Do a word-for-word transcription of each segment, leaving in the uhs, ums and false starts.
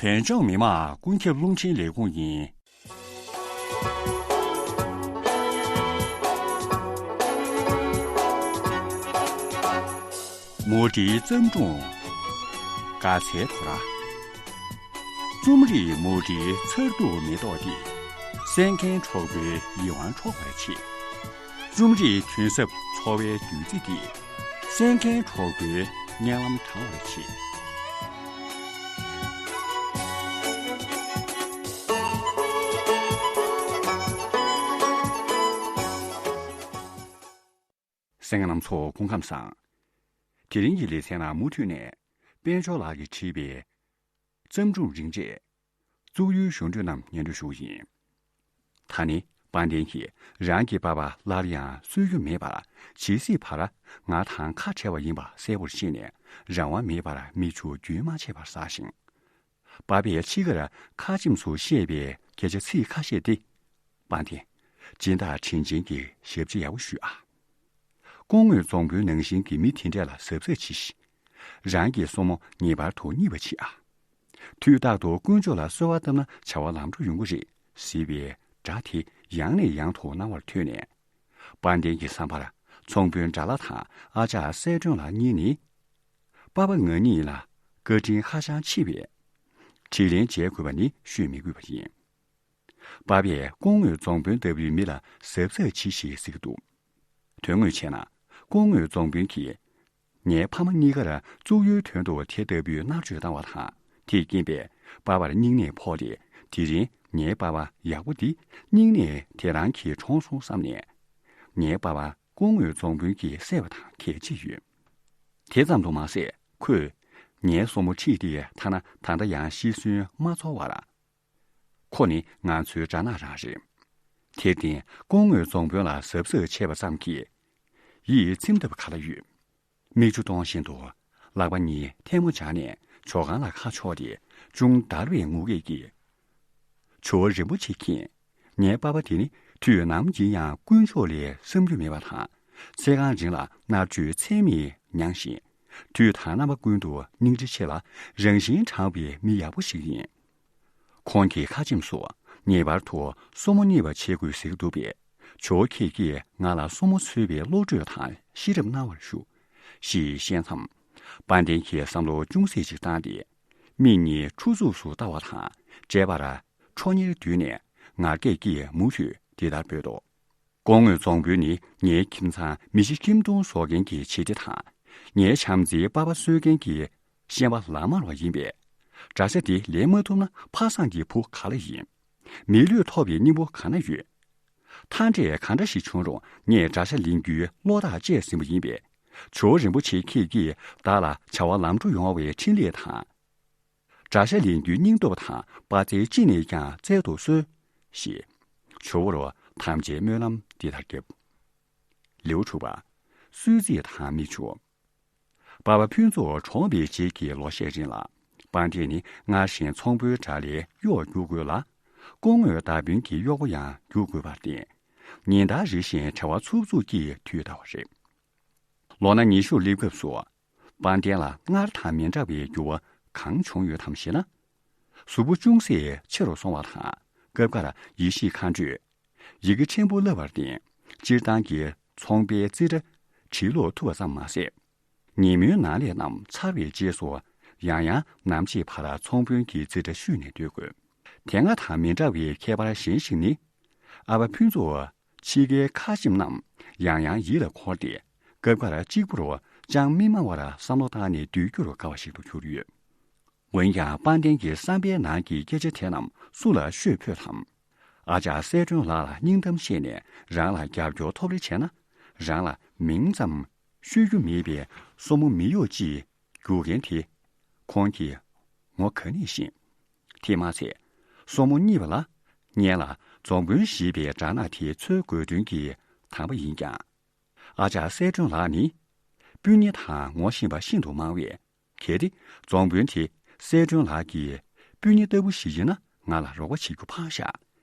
བོད་ལྗོངས་མི་དམངས་ཀུན་ཁྱབ་རླུང་འཕྲིན་ལས་ཁུངས་ཡིན། མུ་འབྲེལ་བརྩམས་སྒྲུང་། དགའ་ཚལ་དོ་ར། རྩོམ་རིག་མུ་འབྲེལ་མཚར་སྡུག་མེ་ཏོག་འདི། གསན་མཁན་གྲོགས་པོའི་ཡིད་དབང་འཕྲོག་པར་བྱེད། རྩོམ་རིག་དོན་ཟབ་འཚོ་བའི་བདུད་རྩི་འདི། གསན་མཁན་གྲོགས་པོའི་སྙན་ལམ་དྲང་བར་བྱེད། གསན་མཁན་རྣམ་ཚོ་སྐུ་ཁམས་བཟང་། དེ་རིང་གི་ལེ་ཚན་ནང་མུ་མཐུད་ནས་དཔལ་འབྱོར་ལགས་ཀྱིས་བྲིས་པའི་བརྩམས་སྒྲུང་རིང་བསྲེལ། གཙུག་ཡུལ་གཞུང་འབྲེལ་རྣམས་སྙན་སྒྲོན་ཞུ་བ་ཡིན། ད་ནི་དཔལ་ལྡན་གྱིས་རང་གི་པ་ཕ་སླར་ཡང་གསོད་རྒྱུ་མེད་པར་ཇི་སྲིད་བར་ང་དང་ཁ་བྲལ་བ་ཡིན་པ་གསལ་པོར་ཤེས་ནས་རང་དབང་མེད་པར་མིག་ཆུ་རྒྱུན་མ་ཆད་པར་བསགས་ཤིང་། པ་ཕས་འཆི་ཁར་ཁ་ཆེམས་སུ་བཤད་པའི་སྐད་ཆ་ཚིག་ཁ་ཤས་ཏེ། དཔལ་ལྡན། སྦྱིན་བདག་དྲིན་ཅན་གྱི་ཞབས་ཕྱི་ཡག་པོ་ཞུས་ཨ། སྐུ་ངོ་རྫོང་དཔོན་ནང་བཞིན་གྱི་མི་དེ་འདྲས་ལ་གཟབ་གཟབ་གྱིས་ཤིག་རང་གི་སྲུ་མོ་ངེས་པར་དུ་རྙེད་པ་བྱེད་ཨ། དུས་རྟག་ཏུ་དཀོན་མཆོག་ལ་གསོལ་བ་བཏབ་ན་བྱ་བ་ལམ་འགྲོ་ཡོང་གི་རེད་ཟེར་བའི་སྒྲ་དེ་ཡང་ནས་ཡང་དུ་རྣ་བར་ཐོས་ནས། དཔལ་ལྡན་གྱི་བསམ་པར་ཚོང་དཔོན་དགྲ་ལྷ་དང་ཨ་ཅག་གསལ་སྒྲོན་ལགས་གཉིས་ནི། པ་ཕ་ང་གཉིས་ལ་བཀའ་དྲིན་ཧ་ཅང་ཆེ་བས། དྲིན་ལན་འཇལ་དགོས་པ་ནི་ཤོད་མི་དགོས་པ་ཡིན། པ་ཕས་སྐུ་ངོ་རྫོང་དཔོན་ལྟ་བུའི་མི་ལ་གཟབ་གཟབ་གྱིས་ཞེས་ཟེར་གྱི་འདུག་དོན་དངོས་བྱས་ན། སྐུ་ངོ་རྫོང་དཔོན་གྱིས། ངའི་ཕ་མ་གཉིས་ཀར་གཙུག་གཡུའི་དོན་དུ་དེ་ལྟ་བུའི་མནར་གཅོད་བཏང་བ་དང་། དེས་རྐྱེན་པས་པ་ཕར་སྙིང་ནད་ཕོག་སྟེ། དེ་རིང་ངའི་པ་ཕ་ཡག་པོ་འདི་སྙིང་ནད་དེ་རང་གིས་གྲོངས་སོང་བསམ་ནས། ངའི་པ་ཕ་སྐུ་ངོ་རྫོང་དཔོན་གྱིས་བསད་པ་དང་ཁྱད་ཅི་ཡོད། དེ་ཙམ་དུ་མ་ཟད། ཁོས་ངའི་སྲུ་མོ་ཁྲིད་དེ་ཐ་ན་ད་ལྟ་ཡང་ཤི་གསོན་མ་ཚོར་བར། ཁོ་ནི་ང་ཚོའི་དགྲ་ནག་རང་རེད། དེར་བརྟེན་སྐུ་ངོ་རྫོང་དཔོན་ལ་གཟབ་གཟབ་བྱས་པ་ཙམ་གྱིས། ཡིད་ཚིམ་ཐབས་ག་ལ་ཡོད། མིག་ཆུ་གཏོང་བཞིན་དུ། ལག་པ་གཉིས་ཐལ་མོ་སྦྱར་ནས་ཇོ་ཁང་ལ་ཁ་ཕྱོགས་ཏེ་ཅུང་འདར་བའི་ངུ་སྐད་ཀྱིས། ཇོ་བོ་རིན་པོ་ཆེ་མཁྱེན། ངའི་པ་ཕ་དེ་ནི་དུས་ནམ་ཡིན་ཡང་དཀོན་མཆོག་ལས་བསམ་རྒྱུ་མེད་པ་དང་། ཚེ་གང་རིང་ལ་མནར་གཅོད་ཚད་མེད་མྱངས་ཤིང་། དུས་དང་རྣམ་པ་ཀུན་ཏུ་སྙིང་རྗེ་ཆེ་ལ་རང་བཞིན་དྲང་བའི་མི་ཡག་པོ་ཞིག་ཡིན། ཁོང་གི་ཁ་ཆེམས་སུ་ངེས་པར་དུ་སྲུ་མོ་རྙེད་པ་བྱེད་དགོས་ཟེར་གྱི་འདུག་པས། ཇོ་བོ་ཁྱེད་ཀྱིས་ང་ལ་སྲུ་མོ་འཚོལ་བའི་བློ་གྲོས་དང་ཤེས་རབ་གནང་བར་ཞུ། ཞེས་བཤད་མཚམས། དཔལ་ལྡན་གྱིས་བསམ་བློ་ཅུང་ཟད་ཅིག་བཏང་སྟེ། མིག་གཉིས་ཁྲུ་ཚུགས་སུ་ལྟ་བ་དང་། སྤྱད་པར་ཁྲོ་གཉེར་བསྡུས་ནས་ངར་སྐད་ཀྱིས་མུ་མཐུད་འདི་ལྟར་འབོད་དོ། སྐུ་ངོ་རྫོང་དཔོན་ནི་ངའི་ཁྱིམ་ཚང་མི་ཤི་ཁྱིམ་སྟོང་བཟོ་མཁན་གྱི་བྱེད་གཏེ་དང་། ངའི་བྱམས་བརྩེའི་པ་ཕ་གསོད་མཁན་གྱི་ཤན་པ་ལག་དམར་བ་ཡིན་པས། དགྲ་ཤ་འདི་ལེན་མ་ཐུབ་ན་ཕ་བཟང་གི་བུ་ག་ལ་ཡིན། མི་ལུས་ཐོབ་པའི་སྙིང་པོ་ག་ན་ཡོད། མཐའ་འབྲས་གང་འདྲ་ཞིག་བྱུང་རུང་ངས་དགྲ་ཤ་ལེན་རྒྱུའི་བློ་ཐག་བཅད་ཟིན་པ་ཡིན་པས། ཇོ་བོ་རིན་པོ་ཆེ་ཁྱེད་ཀྱིས་བདག་ལ་བྱ་བ་ལམ་འགྲོ་ཡོང་བའི་འཕྲིན་ལས་དང་། དགྲ་ཤ་ལེན་རྒྱུའི་སྙིང་སྟོབས་དང་དཔའ་རྩལ་ཅི་ནས་ཀྱང་བསྩལ་དུ་གསོལ། ཞེས། ཇོ་བོར་དམ་བཅའི་སྨོན་ལམ་འདི་ལྟར་བརྒྱབ། ལེའུ་དྲུག་པ། གསོད་རྩིས་དང་མིག་ཆུ། པ་ཕ་ཕུན་ཚོགས་གྲོངས་པའི་རྗེས་ཀྱི་ལོ་ཤས་རིང་ལ། དཔལ་ལྡན་ནི་སྔར་བཞིན་ཚོང་དཔོན་དགྲ་ལྷའི་གཡོག་རྒྱུག་དགོས་ལ། སྐུ་ངོ་མདའ་དཔོན་གྱི་གཡོག་པོ་ཡང་རྒྱུག་དགོས་པར་བརྟེན། ཉིན་ལྟར་རེ་བཞིན་བྲེལ་བ་འཚུབ་འཚུབ་ཀྱིས་དུས་འདའ་བ་རེད། ལོ་ན་ཉི་ཤུ་སླེབས་སྐབས་སུ། དཔལ་ལྡན་ལ་སྔར་དང་མི་འདྲ་བའི་འགྱུར་བ་གང་བྱུང་ཡོད་དམ་ཞེ་ན། གཟུགས་པོ་ཅུང་ཟད་ཆེ་རུ་སོང་བ་དང་། སྐབས་འགར་ཡེ་ཤེས་མཁའ་འགྲོས། ཡི་གེ་ཕྲན་བུ་བསླབས་པར་བརྟེན། སྤྱིར་བཏང་གི་ཚོང་པའི་རྩིས་ཁྲ་བྲིས་ཀློག་ཐུབ་པ་ཙམ་མ་ཟད། ཉིན་མོའི་ནང་ལས་རྣམས་ཚར་བའི་རྗེས་སུ། ཡང་ཡང་ནམ་ཕྱེད་བར་ཚོང་དཔོན་གྱི་རྩིས་ཁྲ་བཤུས་ནས་སྡོད་དགོས། དེ་སྔ་དང་མི་འདྲ་བའི་ཁྱད་པར་གཞན་ཞིག་ནི། ཨ་ཕ་ཕུན་ཚོགས་ཕྱི་རྒྱལ་ཁ་ཆེམས་རྣམས་ཡང་ཡང་ཡིད་ལ་འཁོར་ཏེ། སྐབས་འགར་གཅིག་པུར་ཅང་མི་སྨྲ་བར་བསམ་བློ་བཏང་ནས་སྡོད་རྒྱུར་དགའ་བ་ཞིག་ཏུ་གྱུར་ཡོད། འོན་ཀྱང་དཔལ་ལྡན་གྱི་བསམ་པའི་ནང་གི་སྐད་ཆ་དེ་རྣམས་སུ་ལ་ཤོད་ཕོད་དམ། ཨ་ཅག་གསལ་སྒྲོན་ལགས་ལ་སྙིང་གཏམ་བཤད་ནས་རང་ལ་རྒྱབ་སྐྱོར་ཐོབ་རེ་བྱས་ན། རང་ལ་མིང་ཙམ་ཤོད་རྒྱུ་མེད་པའི་སྲུ་མོ་མི་གཡོག་ཅིག་རྒྱུག་མཁན་དེ། ཁོང་གིས་ངོ་ག་ནས་ཤེས། དེས་མ་ཚད། སྲུ་མོ་གཉིས་པ་ལ། སྔོན་ལ་རྫོང་དཔོན་ཞེས་པའི་དགྲ་ནག་དེ་འཚོལ་དགོས་དོན་གྱི་དམ་པ་ཡིན་ཀྱང་། ཨ་ཅག་གསལ་སྒྲོན་ལགས་ནི། སྤུན་ཉེ་དང་ངོ་ཤེས་པ་ཤིན་ཏུ་མང་བས། གལ་ཏེ་རྫོང་དཔོན་དེ་གསལ་སྒྲོན་ལགས་ཀྱི་སྤུན་ཉེ་ལྟ་བུ་ཞིག་ཡིན་ན། ང་ལ་རོགས་པ་བྱེད་རྒྱུ་ཕངས་ཤག་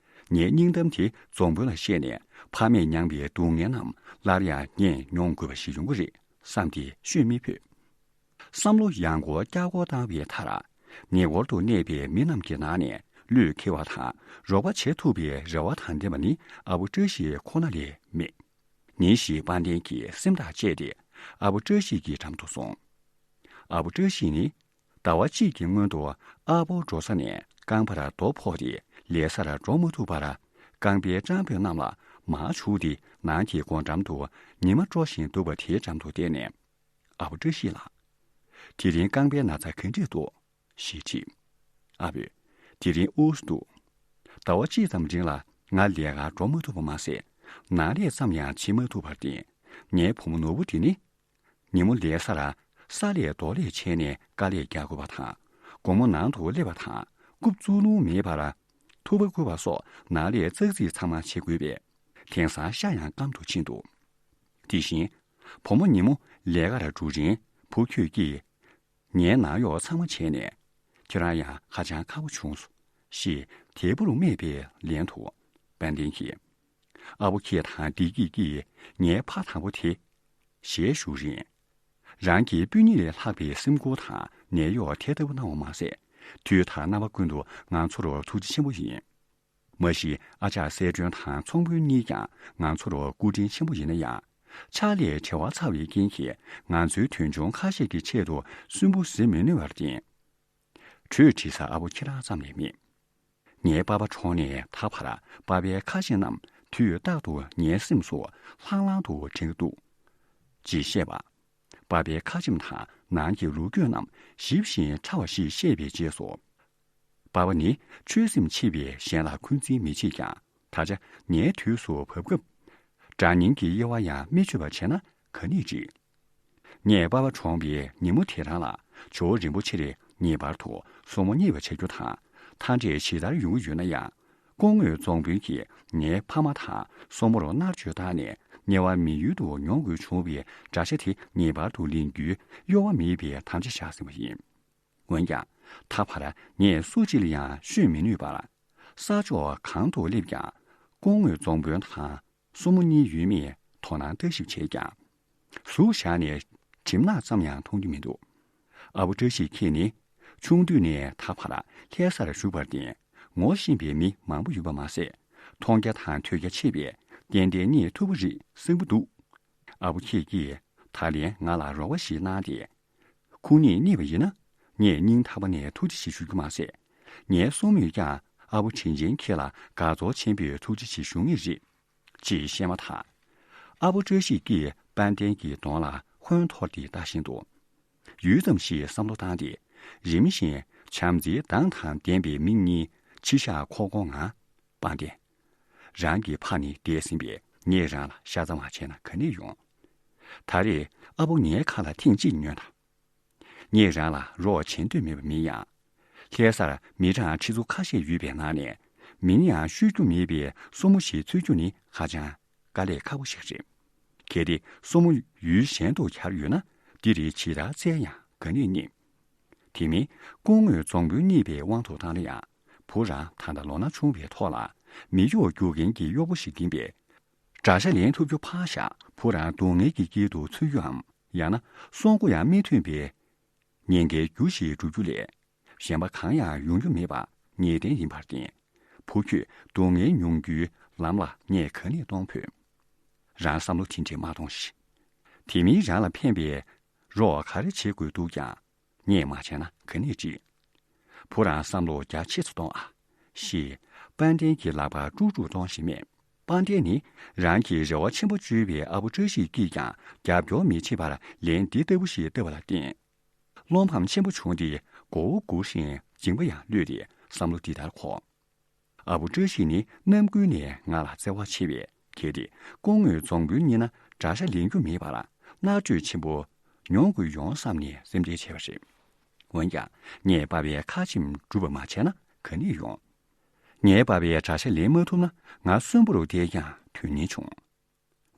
ངའི་སྙིང་གཏམ་དེ་རྫོང་དཔོན་ལ་བཤད་ནས། ཕ་མས་མྱངས་པའི་སྡུག་བསྔལ་རྣམས་སླར་ཡང་ངས་མྱོང་དགོས་པ་ཞིག་ཡོང་གི་རེད་བསམ་སྟེ་ཤོད་མི་ཕོད། བསམ་བློ་ཡང་སྐོར་བསྐྱར་སྐོར་བཏང་བའི་མཐར། ཉེ་འཁོར་དུ་གནས་པའི་མི་རྣམས་ཀྱི་ནང་ནས་བློས་འཁེལ་བ་དང་རོགས་པ་བྱེད་ཐུབ་པའི་རེ་བ་དང་ལྡན་པ་ནི་ཨ་བུ་བཀྲ་ཤིས་ཁོ་ན་ལས་མེད། ཉིན་ཞིག་དཔལ་ལྡན་གྱིས་སེམས་ཐག་བཅད་དེ་ཨ་བུ་བཀྲ་ཤིས་ཀྱི་འགྲམ་དུ་སོང་། ཨ་བུ་བཀྲ་ཤིས་ནི་ཟླ་བ་གཅིག་གི་སྔོན་དུ་ཨ་ཕོ་འགྲོ་ས་ནས་རྐང་པར་རྡོ་ཕོག་སྟེ་ལས་སར་འགྲོ་མ་ཐུབ་པར་རྐང་པའི་སྤྲང་པོ་རྣམས་ལ་མར་བྱུགས་ཏེ་ནང་གི་སྒོ་འགྲམ་དུ་ཉི་མ་དཀྲོལ་བཞིན་འདུག་པ་དེའི་འགྲམ་དུ་བསྡད་ནས། ཨ་བུ་བཀྲ་ཤིས་ལགས། དེ་རིང་རྐང་པའི་ན་ཚ་ག་འདྲས་འདུག་ཞེས་དྲིས། ཨ་བོས། དེ་རིང་དབུགས་སུ་འདུག་ཟླ་བ་གཅིག་ཙམ་རིང་ལ་ང་ལས་ཀར་འགྲོ་མ་ཐུབ་པ་མ་ཟད། ནང་ལས་ཙམ་ཡང་བྱེད་མ་ཐུབ་པར་བརྟེན། ངའི་བུ་མོ་ནོར་བུ་དེ་ནི། ཉིན་མོ་ལས་སར་ས་ལས་རྡོ་ལས་བྱས་ནས་དཀའ་ལས་རྒྱག་དགོས་པ་དང་། དགོང་མོ་ནང་དུ་སླེབས་པ་དང་རྐུབ་བཙུགས་ལུང་མེད་པར། ཐུག་པ་ཁུར་བ་སོགས་ནང་ལས་ཙག་ཙིག་ཚང་མ་བྱེད་དགོས་པས། དེང་སང་ཤ་ཡང་སྐམ་དུ་ཕྱིན་འདུག་དེ་བཞིན། བུ་མོ་ཉིན་མོ་ལས་ཀར་འགྲོ་རིང་བུ་ཁྱོད་ཀྱིས། ངའི་ནང་གཡོག་ཚང་མ་བྱས་ནས། ཁྱེད་རང་ཡང་ཧ་ཅང་ཁག་པོ་བྱུང་སོང་། ཞེས་དལ་བུར་སྨྲས་པའི་ལན་དུ། དཔལ་ལྡན་གྱིས། ཨ་བོ་ཁྱེད་དང་བདེ་སྐྱིད་ཀྱིས་ངའི་ཕ་དང་པོ་དེ། ཞེས་ཞུ་རིང་། རང་གི་སྤུན་ཉེ་ལས་ལྷག་པའི་སེམས་ཁུར་དང་ནད་གཡོག་དེ་ལྟ་བུ་གནང་བ་མ་ཟད། དུས་དང་རྣམ་པ་ཀུན་ཏུ་ང་ཚོར་ཐུགས་རྗེ་ཆེན་པོ་ཡིན། མ་གཞི་ཨ་ཅག་གསལ་སྒྲོན་དང་ཚོང་དཔོན་གཉིས་ཀྱང་ང་ཚོར་སྐུ་དྲིན་ཆེན་པོ་ཡིན་ན་ཡང་། ཕྱག་ལས་བྲེལ་བ་ཚ་བའི་རྐྱེན་གྱིས་ང་ཚོའི་དོན་ཆུང་ཁ་ཤས་ཀྱི་ཆེད་དུ་སུན་པོ་བཟོད་མི་ནུས་པར་བརྟེན། གྲོས་དྲི་ས་ཨ་བོ་ཁྱེད་རང་ཙམ་ལས་མེད། ངའི་པ་ཕ་གྲོངས་ནས་ད་བར་པ་ཕའི་ཁ་ཆེམས་རྣམས་དུས་རྟག་ཏུ་ངའི་སེམས་སུ་ལྷང་ལྷང་དུ་དྲན་གྱི་འདུག་ཅེས་བཤད་པ། པ་ཕའི་ཁ་ཆེམས་དང་ནང་གི་ལོ་རྒྱུས་རྣམས་ཞིབ་ཞིང་ཕྲ་བ་ཞིག་བཤད་པའི་རྗེས་སུ། པ་ཕ་ནི་ཆོས་སེམས་ཆེ་བས་གཞན་ལ་འཁོན་འཛིན་མི་བྱེད་ཀྱང་ད་ཆ་ངའི་དུས་སུ་བབ་སྐབས། དགྲ་གཉེན་གྱི་དབྱེ་བ་ཡང་མི་ཆོད་པ་བྱས་ན་ག་ནས་འགྲིག་ངས་པ་ཕ་གྲོངས་པའི་ཉིན་མོ་དེ་རང་ལ་ཇོ་བོ་རིན་པོ་ཆེ་རེ་ངེས་པར་དུ་སོར་མོ་གཉིས་པ་བྱ་རྒྱུ་དང་མཐའ་འབྲས་ཇི་ལྟར་ཡོང་གི་ཡོད་ན་ཡང་། སྐུ་ངོ་རྫོང་དཔོན་གྱིས་ངའི་ཕ་མ་དང་སོར་མོར་མནར་གཅོད་བཏང་ནས་དམྱལ་བ་མི་ཡུལ་དུ་མྱོང་དགོས་བྱུང་བའི་དགྲ་ཤ་དེ་ངེས་པར་དུ་ལེན་རྒྱུའི་གཡོ་བ་མེད་པའི་དམ་བཅའ་བཞག་ཟིན་པ་ཡིན། འོན་ཀྱང་། ད་བར་ངས་སུ་གཅིག་ལ་ཡང་ཤོད་མི་ནུས་པར། ས་ཕྱོགས་གང་དུ་སླེབས་ཀྱང་། སྐུ་ངོ་རྫོང་དཔོན་དང་སོར་མོ་གཉིས་ཡོད་མེད་དོ་སྣང་ལྟ་ཞིབ་བྱས་ཀྱང་། ཟུར་བཞག་ནས་གྲིབ་ནག་ཙམ་ཡང་མཐོང་རྒྱུ་མི་འདུག་ཨ་བོ་བཀྲ་ཤིས་ཁྱེད་ནི་ཆུང་དུས་ནས་ད་བར་ལྷ་སར་བཞུགས་པར་བརྟེན་ངོ་ཤེས་པའི་མི་མང་པོ་ཡོད་པ་མ་ཟད། མཐོང་རྒྱ་དང་ཐོས་རྒྱ་ཆེ་བས་ཏན་ཏན་རྙེད་ཐུབ་པ་རེད་བསམ་གྱི་འདུག་ཨ་བོ་ཁྱེད་ཀྱིས་ད་ལན་ང་ལ་རོགས་པ་ཞིག་གནང་སྟེ། ཁུངས་སྣེ་རྙེད་པ་ཡིན་ན། ངས་སྙིང་ཐག་པ་ནས་ཐུགས་རྗེ་ཆེ་ཞུ་རྒྱུ་མ་ཟད། ངའི་སྲུང་མས་ཀྱང་ཨ་བོ་དྲིན་ཅན་ཁྱེད་ལ་དགའ་ཚོར་ཆེན་པོས་ཐུགས་རྗེ་ཆེ་ཞུ་ངེས་རེད། ཅེས་བཤད་མ་ཐག་ཨ་བོ་བཀྲ་ཤིས་ཀྱིས་དཔལ་ལྡན་གྱི་གདོང་ལ་ཧོན་འཐོར་ཏེ་ལྟ་བཞིན་དུ། ཡུད་ཙམ་ཞིག་བསམ་བློ་བཏང་སྟེ། རིམ་བཞིན་བྱམས་བརྩེའི་མདངས་དང་ལྡན་པའི་མིག་གཉིས་མཆི་ཞག་ཁོག་ཁོག་ངང་། དཔལ་ལྡན། རང་གི་ཕ་ནི་འདས་ཟིན་པས་ངས་རང་ལ་ཤ་ཚ་མ་བྱས་ན་ག་ནས་ཡོང་། ད་རེས་ཨ་བོ་ངའི་ཁ་ལ་ཐེངས་གཅིག་ཉོན་དང་། ངས་རང་ལ་རོགས་བྱེད་འདོད་མེད་པ་མིན་ཡང་། ལྷ་སར་མི་གྲངས་ཁྲི་ཚོ་ཁ་ཤས་ཡོད་པའི་ནང་ནས་མིང་ཡང་ཤོད་རྒྱུ་མེད་པའི་སྲུ་མོ་ཞིག་འཚོལ་རྒྱུ་ནི་ཧ་ཅང་དཀའ་ལས་ཁག་པོ་ཞིག་རེད། གལ་ཏེ་སྲུ་མོ་ཡུལ་གཞན་དུ་གྱར་ཡོད་ན་འདི་རིགས་ཇི་ལྟར་བཙལ་ཡང་ག་ནས་རྙེད། དེ་མིན་སྐུ་ངོ་རྫོང་དཔོན་གཉིས་པའི་དབང་དུ་བཏང་ན་ཡང་བུ་རང་ད་ལྟ་ལོ་ན་ཆུང་བའི་ཐོག་ལ་མི་གཡོག་རྒྱུག་མཁན་གྱི་གཡོག་པོ་ཞིག་ཡིན་པས། དགྲ་ཤ་ལེན་ཐུབ་རྒྱུ་ཕར་བཞག་བུ་རང་སྡུག་བསྔལ་གྱི་དཀྱིལ་དུ་ཚུད་རྒྱུའམ་ཡང་ན་སྲོག་མགོ་ཡང་མི་ཐོན་པའི་ཉེན་ཁའི་རྒྱུ་ཞིག་འགྲུབ་རྒྱུ་ལས་གཞན་པ་གང་ཡང་ཡོང་རྒྱུ་མེད་པ་ངེས་གཏན་ཡིན་པར་བརྟེན། བུ་ཁྱོད་སྡུག་བསྔལ་མྱོང་རྒྱུའི་ལམ་ལ་ངས་ག་ནས་གཏོང་ཕོད། རང་བསམ་བློ་དེ་འདྲས་མ་གཏོང་ཞིག་དེ་མིན་རང་ལ་ཕན་པའི་རོགས་ག་རེ་བྱེད་དགོས་འདུག་ཀྱང་། ངས་མ་བྱས་ན་ག་ནས་འགྲིག་བུ་རང་བསམ་བློ་རྒྱ་ཆེ་ཙམ་གཏོང་ཨ། ཞེས་དཔལ་ལྡན་གྱི་ལག་པར་དཀྲུག་དཀྲུག་གཏོང་བཞིན་སྨྲས། དཔལ་ལྡན་ནི་རང་གི་རེ་བ་ཆེན་པོ་བཅོལ་བའི་ཨ་བུ་བཀྲ་ཤིས་སྐྱིད་ཀྱང་རྒྱབ་སྐྱོར་མི་བྱེད་པར་ལན་འདི་ལྟ་བུ་ཞིག་བཏབ་པ་ལ་བརྟེན། བློ་ཕམ་ཆེན་པོ་བྱུང་སྟེ་མགོ་བོ་སྒུར་ཞིང་མཇིང་པ་ཡང་གློད་དེ་བསམ་བློ་འདི་ལྟར་འཁོར། ཨ་བུ་བཀྲ་ཤིས་ནི་རྣམ་ཀུན་ནས་ང་ལ་བརྩེ་བ་ཆེ་བས། གལ་ཏེ་སྐུ་ངོ་རྫོང་དཔོན་གཉིས་ན་དགྲ་ཤ་ལེན་རྒྱུ་མེད་པར་མནར་གཅོད་ཆེན་པོ་མྱོང་དགོས་ཡོང་བསམ་ནས་སེམས་ཁྲལ་བྱས་པ་རེད། འོན་ཀྱང་ངས་པ་ཕའི་ཁ་ཆེམས་སྒྲུབ་པ་མ་བྱས་ན་ག་ནས་ཡོང་། ངས་པ་ཕའི་དགྲ་ཤ་ལེན་མ་ཐུབ་ན་ང་གསོན་པོར་བསྡད་ཀྱང་དོན་སྙིང་བྱུང་།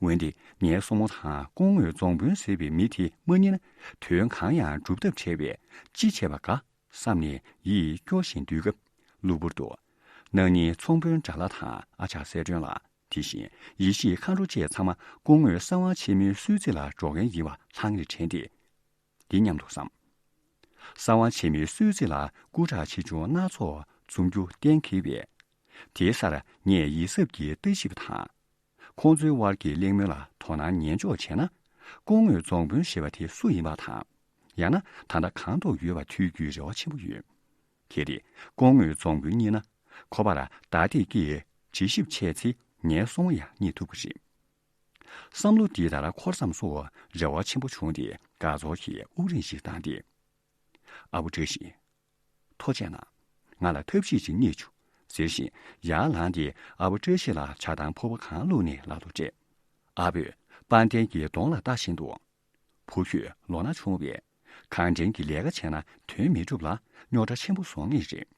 འོན་ཏེ་ངའི་སྲུ་མོ་དང་སྐུ་ངོ་རྫོང་དཔོན་ཟེར་བའི་མི་དེ་མ་རྙེད་ན་དོན་གང་ཡང་སྒྲུབ་ཐབས་བྲལ་བས་ཅི་བྱས་པ་དགའ་བསམ་ནས་ཡིད་སྐྱོ་བཞིན་སྡོད་སྐབས་གློ་བུར་དུ། གནངས་ཉིན་ཚོང་དཔོན་དགྲ་ལྷ་དང་ཨ་ཅག་གསལ་སྒྲོན་ལགས། དེ་བཞིན་ཡེ་ཤེས་མཁའ་འགྲོ་བཅས་ཚང་མ་སྐུ་ངོ་གསང་བ་ཆེན་མོའི་གསོལ་ཚིགས་ལ་འགྲོ་མཁན་ཡིན་པ་ལྷང་ངེར་དྲན་ཏེ། འདི་སྙམ་དུ་བསམ། གསང་བ་ཆེན་མོའི་གསོལ་ཚིགས་ལ་སྐུ་དྲག་ཆེ་ཆུང་སྣ་ཚོགས་འཛོམས་རྒྱུ་གཏན་འཁེལ་བས། དེའི་སར་ངས་ཡིད་གཟབ་ཀྱིས་ལྟ་ཞིབ་དང་། ཁོང་ཚོའི་དབར་གྱི་གླེང་མོལ་ལ་དོ་སྣང་ཉན་འཇོག་བྱས་ན། སྐུ་ངོ་རྫོང་དཔོན་ཞེས་པ་དེ་སུ་ཡིན་པ་དང་། ཡང་ན་ད་ལྟ་གང་ཐོག་ཡོད་པ་ཐོས་རྒྱུའི་རེ་བ་ཆེན་པོ་ཡོད། གལ་ཏེ་སྐུ་ངོ་རྫོང་དཔོན་རྙེད་ན། ཁོ་པར་བརྡ་དེབ་ཀྱིས་དྲི་ཞིབ་བྱས་ཚེ། ངའི་གསང་བ་ཡང་རྙེད་ཐུབ་ཀྱི་རེད། བསམ་བློ་འདི་ལྟར་འཁོར་མཚམས་སུ་རེ་བ་ཆེན་པོ་བྱུང་སྟེ། དགའ་ཚོར་གྱིས་དབུགས་རིང་ཞིག་བཏང་སྟེ། ཨ་བུ་བཀྲ་ཤིས། ཐུགས་རྗེ་གནང་། ང་ལ་ཐབས་ཤེས་ཅིག་རྙེད་བྱུང་། ཟེར་བཞིན་ཡར་ལངས་ཏེ། ཨ་བུ་བཀྲ་ཤིས་ལ་ཇ་དང་ཕོར་པ་གང་བླུགས་ནས་ལག་ཏུ་སྤྲད། ཨ་བུས་དཔལ་ལྡན་གྱི་གདོང་ལ་ལྟ་བཞིན་དུ། བུ་ཁྱོད་ལོ་ན་ཆུང་བས། གང་དྲན་གྱི་ལས་ཀ་བྱས་ན་དོན་མི་འགྲུབ་ལ། རྙོག་དྲ་ཆེན་པོ་བཟོ་ངེས་རེད།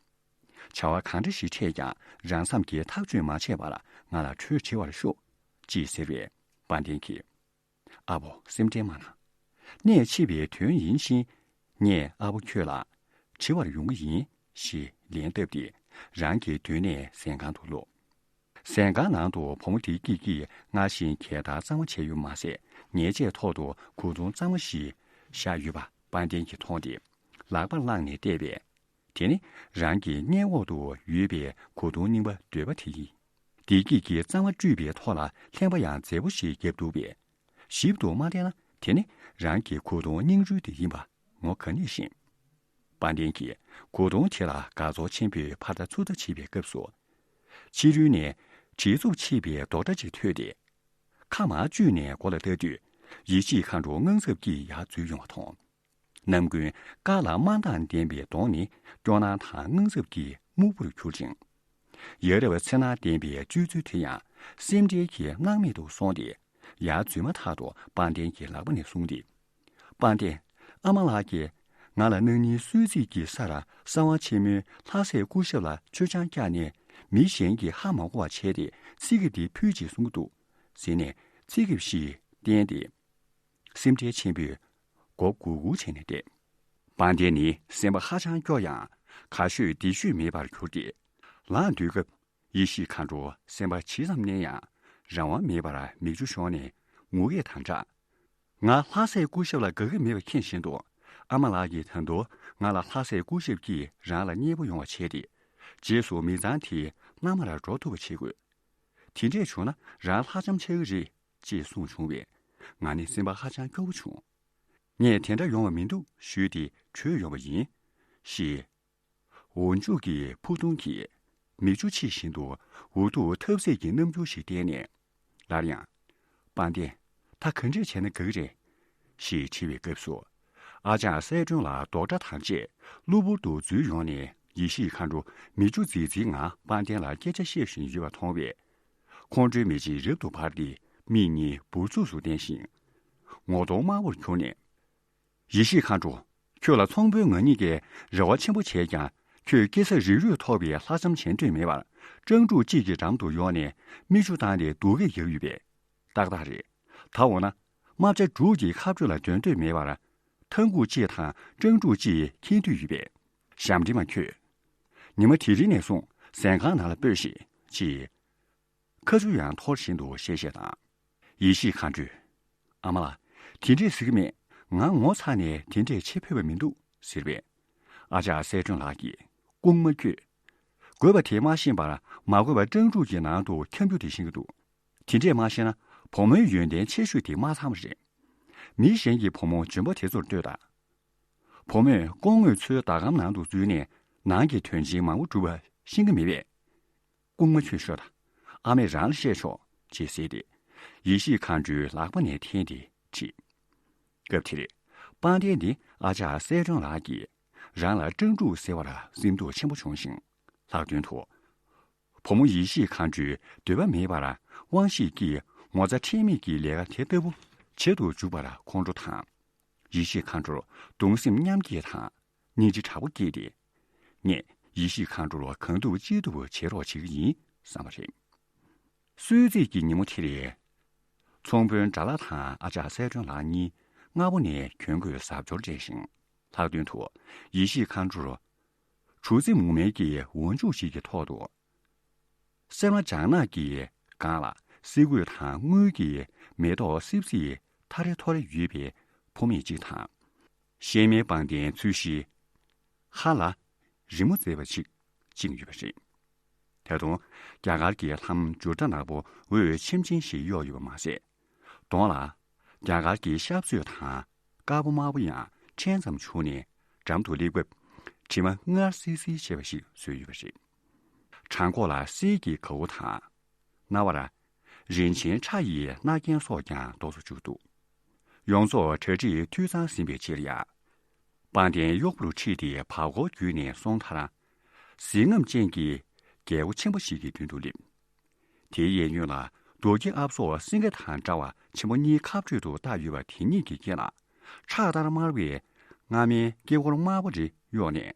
བྱ་བ་གང་འདྲ་ཞིག་འཕྲད་ཀྱང་། རང་འཚམ་གྱིས་ཐག་གཅོད་མ་བྱས་པར་ང་ལ་གྲོས་དྲི་བར་ཤོག་ཅེས་ཟེར་བས། དཔལ་ལྡན་གྱིས། ཨ་བོ། སེམས་ཁྲལ་མ་གནང་། གནད་ཆེ་བའི་དོན་ཡིན་ཕྱིན། ངས་ཨ་བོ་ཁྱོད་ལ་དྲི་བར་ཡོང་གི་ཡིན། ཞེས་ལན་བཏབ་སྟེ། རང་གི་མདུན་ནས་ཟན་ཁང་དུ་ལོག་ཟན་ཁང་ནང་དུ་བུ་མོ་དེའི་སྐད་ཀྱིས་སྔར་བཞིན་གད་བདར་གཙང་མ་བྱས་ཡོད་མ་ཟད། ཉལ་ཆས་ཐོག་ཏུ་གོས་ཐུང་གཙང་མ་ཞིག་བཞག་ཡོད་པ་དཔལ་ལྡན་གྱིས་མཐོང་སྟེ། ལག་པར་བླངས་ནས་བལྟས་པས། དེ་ནི་རང་གི་སྔས་འོག་ཏུ་ཡོད་པའི་གོས་ཐུང་རྙིང་པ་འདོད་པ་དེ་ཡིན། བདེ་སྐྱིད་ཀྱི་གཙང་མ་བཀྲུས་པའི་ཐོག་ལ་ལྷན་པ་ཡང་མཛེས་པོ་ཞིག་བརྒྱབ་འདུག་པས། ཞིབ་ཏུ་མ་བལྟས་ན། དེ་ནི་རང་གི་གོས་ཐུང་རྙིང་རུལ་དེ་ཡིན་པ་ངོ་ག་ནས་ཤེས། དཔལ་ལྡན་གྱིས་གོས་ཐུང་དེ་ལ་དགའ་ཚོར་ཆེན་པོས་ཕར་ལྟ་ཚུར་ལྟ་བྱེད་པའི་སྐབས་སུ། ཕྱི་རོལ་ནས་བྲེལ་འཚུབ་ཆེ་བའི་རྡོག་སྒྲ་ཅིག་ཐོས་ཏེ། ཁ་མར་གཅུས་ནས་མགོ་ལ་ལྟ་དུས། ཡེ་ཤེས་མཁའ་འགྲོ་དངངས་འཚབ་ཀྱིས་ཡར་འཛུལ་ཡོང་བ་མཐོང་། ནམ་རྒྱུན་དཀར་ལ་དམར་མདངས་ལྡན་པའི་གདོང་ནི་སྐྱོ་སྣང་དང་དངངས་འཚབ་ཀྱིས་སྨུག་པོར་གྱུར་ཅིང་། ཡ་རབས་འཚེར་སྣང་ལྡན་པའི་སྤྱོད་ཚུལ་དེ་ཡང་སེམས་ཁྲལ་གྱིས་སྣང་མེད་དུ་སོང་སྟེ། ཡར་འཛུལ་མ་ཐག་ཏུ་དཔལ་ལྡན་གྱི་ལག་པ་ནས་བཟུང་སྟེ། དཔལ་ལྡན། ཨ་མ་ལགས་ཀྱིས་ང་ལ་གནངས་ཉིན་གསོལ་ཚིགས་ཀྱི་སར་གསང་བ་ཆེན་མོའི་ལྷ་སྲས་སྐུ་ཞབས་ལ་མཆོད་ཆང་བཀྱགས་ནས། མི་གཞན་གྱིས་ཧ་མ་གོ་བ་བྱས་ཏེ་ཚིག་འདི་ཕུལ་ཅིག་གསུང་གི་འདུག་ཟེར་ནས་ཚིག་ཞིག་བསྟན་ཏེ། སེམས་ཁྲལ་ཆེན་པོས་མགོ་སྒུར་སྒུར་བྱས་ནས་བསྡད། དཔལ་ལྡན་ནི་སེམས་པ་ཧ་ཅང་སྐྱོ་ཡང་། ག་ཤོད་འདི་ཤོད་མེད་པར་གྱུར་ཏེ། ལངས་སྡོད་སྐབས། ཡེ་ཤེས་མཁའ་འགྲོ་སེམས་པ་ཇི་ཙམ་མནན་ཡང་། རང་དབང་མེད་པར་མིག་ཆུ་ཤོར་ནས་ངུ་སྐད་དང་སྦྲགས། ང་ལྷ་སྲས་སྐུ་ཞབས་ལ་དགའ་གི་མེད་པ་མཁྱེན་བཞིན་དུ། ཨ་མ་ལགས་ཀྱིས་ད་དུང་ང་ལ་ལྷ་སྲས་སྐུ་ཞབས་ཀྱིས་རང་ལ་མཉེས་པོ་ཡོང་བ་བྱས་ཏེ། རྗེས་སུ་མི་ཚང་དེ་མནའ་མར་འགྲོ་ཐུབ་པ་བྱེད་དགོས། དེ་འདྲས་བྱུང་ན་རང་ལྷ་ལྕམ་ཆགས་ཀྱི་རེད། ཅེས་གསུངས་བྱུང་བས། ང་ནི་སེམས་པ་ཧ་ཅང་སྐྱོ་བོ་བྱུང་། ངས་དེ་འདྲ་ཡོང་བ་མི་འདུག་ཞུས་ཏེ་བྲོས་ཡོང་བ་ཡིན། ཞེས། འོག་འཇུག་གི་ཕུ་ཐུང་གིས་མིག་ཆུ་ཕྱིས་བཞིན་དུ་འུ་ཐུག་ཐབས་ཟད་ཀྱི་རྣམ་འགྱུར་ཞིག་བསྟན་ནས། སླར་ཡང་། དཔལ་ལྡན། ད་ག་འདྲས་བྱས་ན་དགའ་གི་རེད། ཞེས་དྲིས་པའི་སྐབས་སུ། ཨ་ཅག་གསལ་སྒྲོན་ལགས་རྡོག་སྒྲ་དང་བཅས་གློ་བུར་དུ་འཛུལ་ཡོང་ནས། ཡེ་ཤེས་མཁའ་འགྲོ་མིག་ཆུ་འཛིག་འཛིག་ངང་དཔལ་ལྡན་ལ་སྐད་ཆ་བཤད་བཞིན་ཡོད་པ་མཐོང་བས། ཁོང་ཁྲོའི་མེ་ལྕེ་རབ་ཏུ་འབར་ཏེ་མིག་གཉིས་འབུར་ཚུགས་སུ་བསྟན་ཞིང་། ངོ་གདོང་དམར་པོར་གྱུར་ནས། ཡེ་ཤེས་མཁའ་འགྲོ། ཁྱོད་ལ་ཚོང་དཔོན་ང་གཉིས་ཀས་རེ་བ་ཆེན་པོ་བྱས་ཀྱང་། ཁྱོད་སྐྱེ་ས་རིགས་རུས་ཐོགས་པའི་ལྷ་ལྕམ་བྱེད་འདོད་མེད་པར། སྤྲང་ཕྲུག་གཅིག་གི་འགྲམ་དུ་ཡོང་ནས་མིག་ཆུ་བཏང་སྟེ་སྡུག་སྐད་རྒྱག་ཡོད་པས། ཏག་ཏག་རེད། ད་འོ་ན། རྨ་བྱ་འབྲུག་གི་ཁ་སྤྲོད་ལ་འདོན་འདོད་མེད་པར། ཐང་གུ་གཅིག་དང་སྤྲང་ཕྲུག་གཅིག་འཁྱེར་འདོད་ཡོད་པས། ཞབས་འདྲེན་མ་ཁྱོད། ཉི་མ་དེ་རིང་ནས་བཟུང་ཟན་ཁང་ནང་ལ་སྤོས་ཤིག་ཅེས། ཁ་ཆུ་ཡང་འཐོར་བཞིན་དུ་གཤེ་གཤེ་དང་། ཡེ་ཤེས་མཁའ་འགྲོས། ཨ་མ་ལགས། དེ་འདྲས་ཟེར་གྱི་མེད། ང་ངོ་ཚ་ནས་དེ་འདྲས་བྱེད་ཕོད་པ་མི་འདུག་ཟེར་བས། ཨ་ཅག་གསལ་སྒྲོན་ལགས་ཀྱིས། ལྐུགས་མ་ཁྱོད། དགོས་པ་དེ་མ་ཤེས་པར་མ་དགོས་པ་སྤྲང་ཕྲུག་གི་ནང་དུ་འཁྱམ་རྒྱུ་དེ་ཤེས་ཀྱི་འདུག་དེ་འདྲས་མ་ཤེས་ན་བུ་མོའི་ཡོན་ཏན་ཆེ་ཤོས་དེ་མ་ཚང་བ་རེད། མི་གཞན་གྱི་བུ་མོ་འཇོན་པོ་དེ་ཚོར་ལྟོས་དང་། བུ་མོས་སྐུ་ངོ་ཚོའི་ཟླ་གམ་ནང་དུ་འཛུལ་ནས་ནང་གི་དོན་ཆེན་མང་པོ་སྒྲུབ་པ་ཤེས་ཀྱི་མེད་པས། ལྐུགས་མ་ཁྱོད་ཤོད་དང་། ཨ་མས་རང་ལ་བཤད་ཆོག་ཅེས་ཟེར་ཏེ། ཡེ་ཤེས་མཁའ་འགྲོའི་ལག་པ་ནས་འཐེན་ཏེ་ཁྲིད། སྐབས་དེར། དཔལ་ལྡན་ནི་ཨ་ཅག་གསལ་སྒྲོན་ལགས་ཀྱིས་རང་ལ་སྤྲང་ཕྲུག་ཟེར་བར་སེམས་སྡུག་ཆེན་པོ་བྱུང་ཞིང་། ལྷག་དོན་དུ། བུ་མོ་ཡེ་ཤེས་མཁའ་འགྲོའི་འདོད་པ་མེད་པར་དབང་ཤེད་ཀྱིས་ངོ་ཚ་ཁྲེལ་མེད་ཀྱི་ལས་ཀ་དེ་ལྟ་བུ་བྱེད་དུ་འཇུག་པར་ཁོང་ཁྲོ་དང་། ཡེ་ཤེས་མཁའ་འགྲོར་གདུང་སེམས་མཉམ་སྐྱེད་དང་སྙིང་རྗེ་དྲག་པོ་སྐྱེས་ཏེ། ངས་ཡེ་ཤེས་མཁའ་འགྲོར་གང་ཐུབ་ཅི་ཐུབ་བྱེད་རོགས་བྱེད་ཀྱི་ཡིན་བསམ་པ་རེད། གསོལ་ཚིགས་ཀྱི་ཉིན་མོ་དེ་རེད། ཚོང་དཔོན་དགྲ་ལྷ་དང་ཨ་ཅག་གསལ་སྒྲོན་ལགས་གཉིས་སྔ་པོ་ནས་གྱོན་གོས་གཟབ་མཆོར་སྤྲས་ཤིང་། ལྷག་དོན་དུ་ཡེ་ཤེས་མཁའ་འགྲོར། གྲུ་རྩེ་མུ་མེན་གྱི་འོག་འཇུག་ཞིག་གི་ཐོག་ཏུ། སེར་མ་ལྗང་ནག་གི་སྒང་ལ་སེ་གོས་དང་དངུལ་གྱི་མེ་ཏོག་སིབ་སིབ་ཐ་རེ་ཐོ་རེ་ཡོད་པའི་ཕོ་མེད་ཅིག་དང་། གཤེད་མའི་པང་གདན་ཚུལ་བཞིན་ ཧ་ལ་རི་མོ་མཛེས་པ་ཞིག་བཅིངས་ཡོད་པ་རེད། ད་དུང་རྒྱ་གར་གྱི་ལྷམ་འཇུར་རྟ་ནག་པོ་འོད་ཆེམ་ཆེམ་ཞིག་གཡོགས་ཡོད་པ་མ་ཟད། གདོང་ལ་རྒྱ་གར་གྱི་ཤབ་སོས་དང་དཀར་པོ་དམར་པོ་ཡང་ཕྲན་ཙམ་བྱུགས་ནས་འགྲམ་དུ་སླེབས་སྐབས་དྲི་མ་མངར་སིལ་སིལ་བྱས་པ་ཞིག་བཟོས་ཡོད་པ་རེད། བྲང་ཁོག་ལ་གསེར་གྱི་གའུ་དང་། རྣ་བར་རིན་ཆེན་ཁྲ་ཡི་རྣ་རྒྱན་སོགས་ཀྱང་འདོགས་སུ་བཅུག་འདུག་ཡོངས་རྫོགས་གྲ་སྒྲིག་འཐུས་ཚང་ཟིན་པའི་ཕྱིར་ཡང་། པང་གདན་གཡོག་པོར་ཁྲིད་དེ་བར་སྐོར་བརྒྱུད་ནས་སོང་མཐར། གཟི་རྔམ་ཅན་གྱི་རྒྱལ་པོ་ཆེན་པོ་ཞིག་གི་མདུན་དུ་སླེབས། དེའི་གཡས་གཡོན་ལ་རྡོ་རྗེ་ཨབ་སོར་སེང་གེ་དང་འདྲ་བ་ཆེན་པོ་གཉིས་ཁ་སྤྲོད་དུ་བཏགས་ཡོད་པ་དེ་ཉིད་ཀྱི་དཀྱིལ་ལ་ཁྲག་ལྟར་དམར་བའི་རྔ་མའི་དཀྱིལ་འཁོར་དམར་པོ་རེ་གཡོགས་ནས།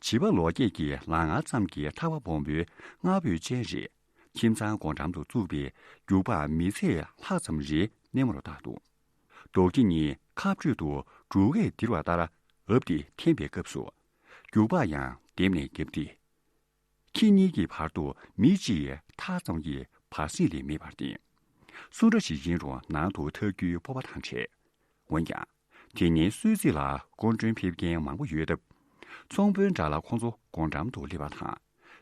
བྱིས་པ་ལོ་བརྒྱད་ཀྱི་ལག་ངར་ཙམ་གྱི་ཁྲ་བ་སྦོམ་པོའི་རྔ་སྤོས་ཅན་རེ་ཁྱིམ་ཚང་སྒོ་འགྲམ་དུ་བཙུགས་པའི་རྒྱུག་པ་མི་ཚད་ལྷག་ཙམ་རེ་སྣེ་མོར་བཏགས་འདུག་རྡོ་རྗེ་གཉིས་ཁ་སྤྲོད་དུ་འབྲུག་གས་ལྡིར་བ་ལྟར་འབབ་སྟེ་འཐེན་པའི་སྐབས་སུ་རྒྱུག་པ་ཡང་ལྡེམ་ནས་བརྒྱབ་སྟེ། ཁྱེད་གཉིས་ཀྱི་བར་དུ་མི་གཅིག་ཐག་ཙམ་གྱི་བར་སྲིང་ལས་མེད་པར་བརྟེན། སུ་འདྲ་ཞིག་ཡིན་རུང་ནང་དུ་ཐར་རྒྱུའི་སྤོབས་པ་དང་བྲལ། འོན་ཀྱང་། དེ་ཉིན་གསོལ་ཚིགས་ལ་སྐུ་མགྲོན་ཕེབས་མཁན་མང་པོ་ཡོད་སྟབས། ཚོང་དཔོན་དགྲ་ལྷ་ཁོང་ཚོ་སྒོ་འགྲམ་དུ་སླེབས་པ་དང་།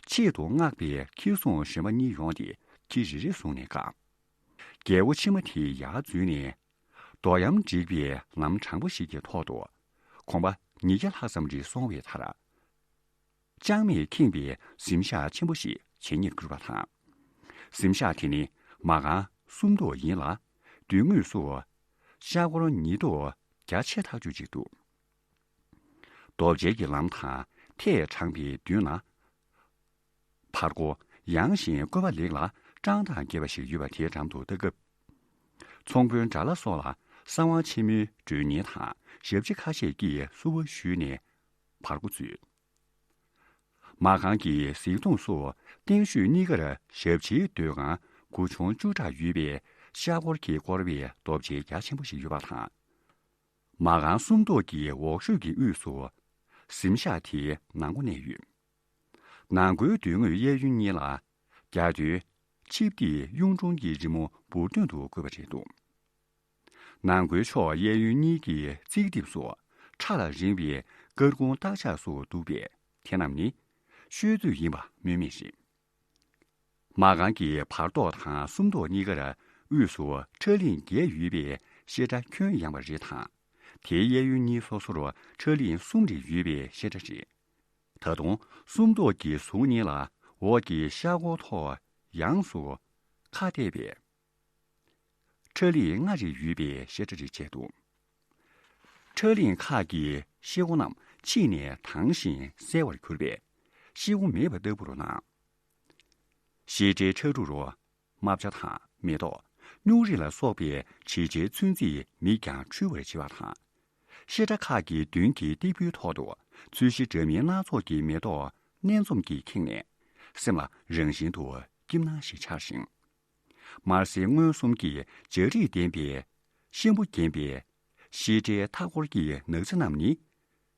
ཆེད་དུ་མངགས་པའི་ཁྱི་སྲུང་གཞོན་པ་གཉིས་ཡོང་སྟེ་ཁྱི་རེ་རེ་བཟུང་ནས་བཀག་རྒྱལ་པོ་ཕྱི་མ་དེ་ཡར་འཛུལ་ནས། རྡོ་གཡམ་བསྒྲིགས་པའི་ལམ་དྲང་པོ་ཞིག་གི་ཐོག་ཏུ། གོམ་པ་ཉིས་བརྒྱ་ལྷག་ཙམ་རེ་སོང་བའི་མཐར། ཅང་མེད་ཁེངས་པའི་གཟིམ་ཤག་ཆེན་པོ་ཞིག་ཇེ་ཉེར་གྱུར་པ་དང་། གཟིམ་ཤག་དེ་ནི་མ་གང་སུམ་མདོ་ཡིན་ལ། མདུན་ངོས་སུ་ཤ་འཁོར་ཉིས་ཐོག་རྒྱ་ཆེ་ཐག་ཆོད་ཅིག་འདུག་རྡོ་གཅལ་གྱི་ལམ་དང་ཐད་དྲངས་པའི་མདུན་ལ། བར་སྐོར་ཡངས་ཤིང་བཀོད་པ་ལེགས་ལ་བཀྲག་མདངས་རྒྱས་པ་ཞིག་ཡོད་པ་དེའི་འགྲམ་དུ་ལྟ་སྐབས། ཚོང་དཔོན་དགྲ་ལྷ་སོགས་ལ་གསང་བ་ཆེན་མོའི་མགྲོན་གཉེར་དང་ཞབས་ཕྱི་ཁ་ཤས་ཀྱིས་བསུ་བ་ཞུས་ནས་བར་སྐོར་འཛུལ། མ་གང་གི་གཟིགས་མདོང་སུ་སྟེང་ཤོད་གཉིས་ཀར་ཞབས་ཕྱིའི་སྡོད་ཁང་སྒོ་ཆུང་བཅུ་ཕྲག་ཡོད་པའི་ཤ་འཁོར་གྱིས་བསྐོར་བའི་རྡོ་གཅལ་རྒྱ་ཆེན་པོ་ཞིག་ཡོད་པ་དང་། མ་གང་སུམ་མདོ་གི་འོག་ཤོད་ཀྱི་དབུས་སུ་གཟིམ་ཤག་དེའི་ནང་སྒོ་གནས་ཡོད། ནང་སྒོའི་མདུན་ངོས་གཡས་གཡོན་གཉིས་ལ་རྒྱ་རྡོའི་ཆིབས་ཏིག་གཡུང་དྲུང་གི་རི་མོ་འབུར་ཐོན་དུ་བརྐོས་པ་རེད་འདུག་ནང་སྒོའི་ཕྱོགས་གཡས་གཡོན་གཉིས་ཀྱི་རྩིག་ལྡེབས་སུ་ཁྲ་ལ་རིང་བའི་དཀར་ཁུང་སྟག་ལྕགས་སུ་གཏུབས་པས་དེ་རྣམས་ནི་ཤོད་ཚོད་ཡིན་པ་སྨོས་མེད་རེད། མ་གང་གི་བར་ཐོག་དང་སུམ་ཐོག་གཉིས་ཀར་དབུས་སུ་ཁྲ་གླིང་བརྒྱད་ཡོད་པའི་བཤད་གྲྭ་ཁྱོན་ཡངས་པ་རེ་དང་། དེའི་གཡས་གཡོན་གཉིས་སོ་སོར་ཁྲ་གླིང་གསུམ་རེ་ཡོད་པའི་བཤད་གྲྭ་རེད། ད་དུང་སུམ་ཐོག་གི་ཟུར་གཉིས་ལ་འོག་གི་ཤར་སྒོ་ཐོག་ཡངས་སུ་ཁ་གཏད་པའི་ཁྲ་གླིང་ལྔ་རེ་ཡོད་པའི་བཤད་གྲྭ་རེ་བཅས་འདུག་ཁྲ་གླིང་ཁག་གི་ཤེལ་སྒོ་རྣམས་ཕྱིས་ནས་དྭངས་ཤིང་གསལ་བར་གྱུར་པས་ཤེལ་སྒོ་མེད་པ་ལྟ་བུར་སྣང་། བཤད་གྲྭའི་ཁྲ་ཕྲུག་རུ་རྨ་བྱ་དང་མེ་ཏོག་སྨྱུག་རིགས་ལ་སོགས་པའི་བྱེད་ཆས་ཚོན་རྩིས་མིག་ཀྱང་འཁྲུལ་བར་བྱེད་པ་དང་། བཤད་གྲྭ་ཁག་གི་མདུན་གྱི་སྟེགས་བུའི་ཐོག་ཏུ་ཚོས་གཞི་འདྲ་མིན་སྣ་ཚོགས་ཀྱི་མེ་ཏོག་སྣ་འཛོམས་ཀྱིས་ཁེངས་ནས་སེམས་ལ་རང་བཞིན་དུ་སྐྱིད་སྣང་ཞིག་འཆར་ཞིང་། དམར་སེར་སྔོན་གསུམ་གྱི་འཇའ་རིས་ལྡན་པའི་ཤམ་བུ་བརྒྱན་པའི་བཤད་གྲྭའི་མཐའ་འཁོར་གྱི་ནགས་ཚལ་རྣམས་ནི།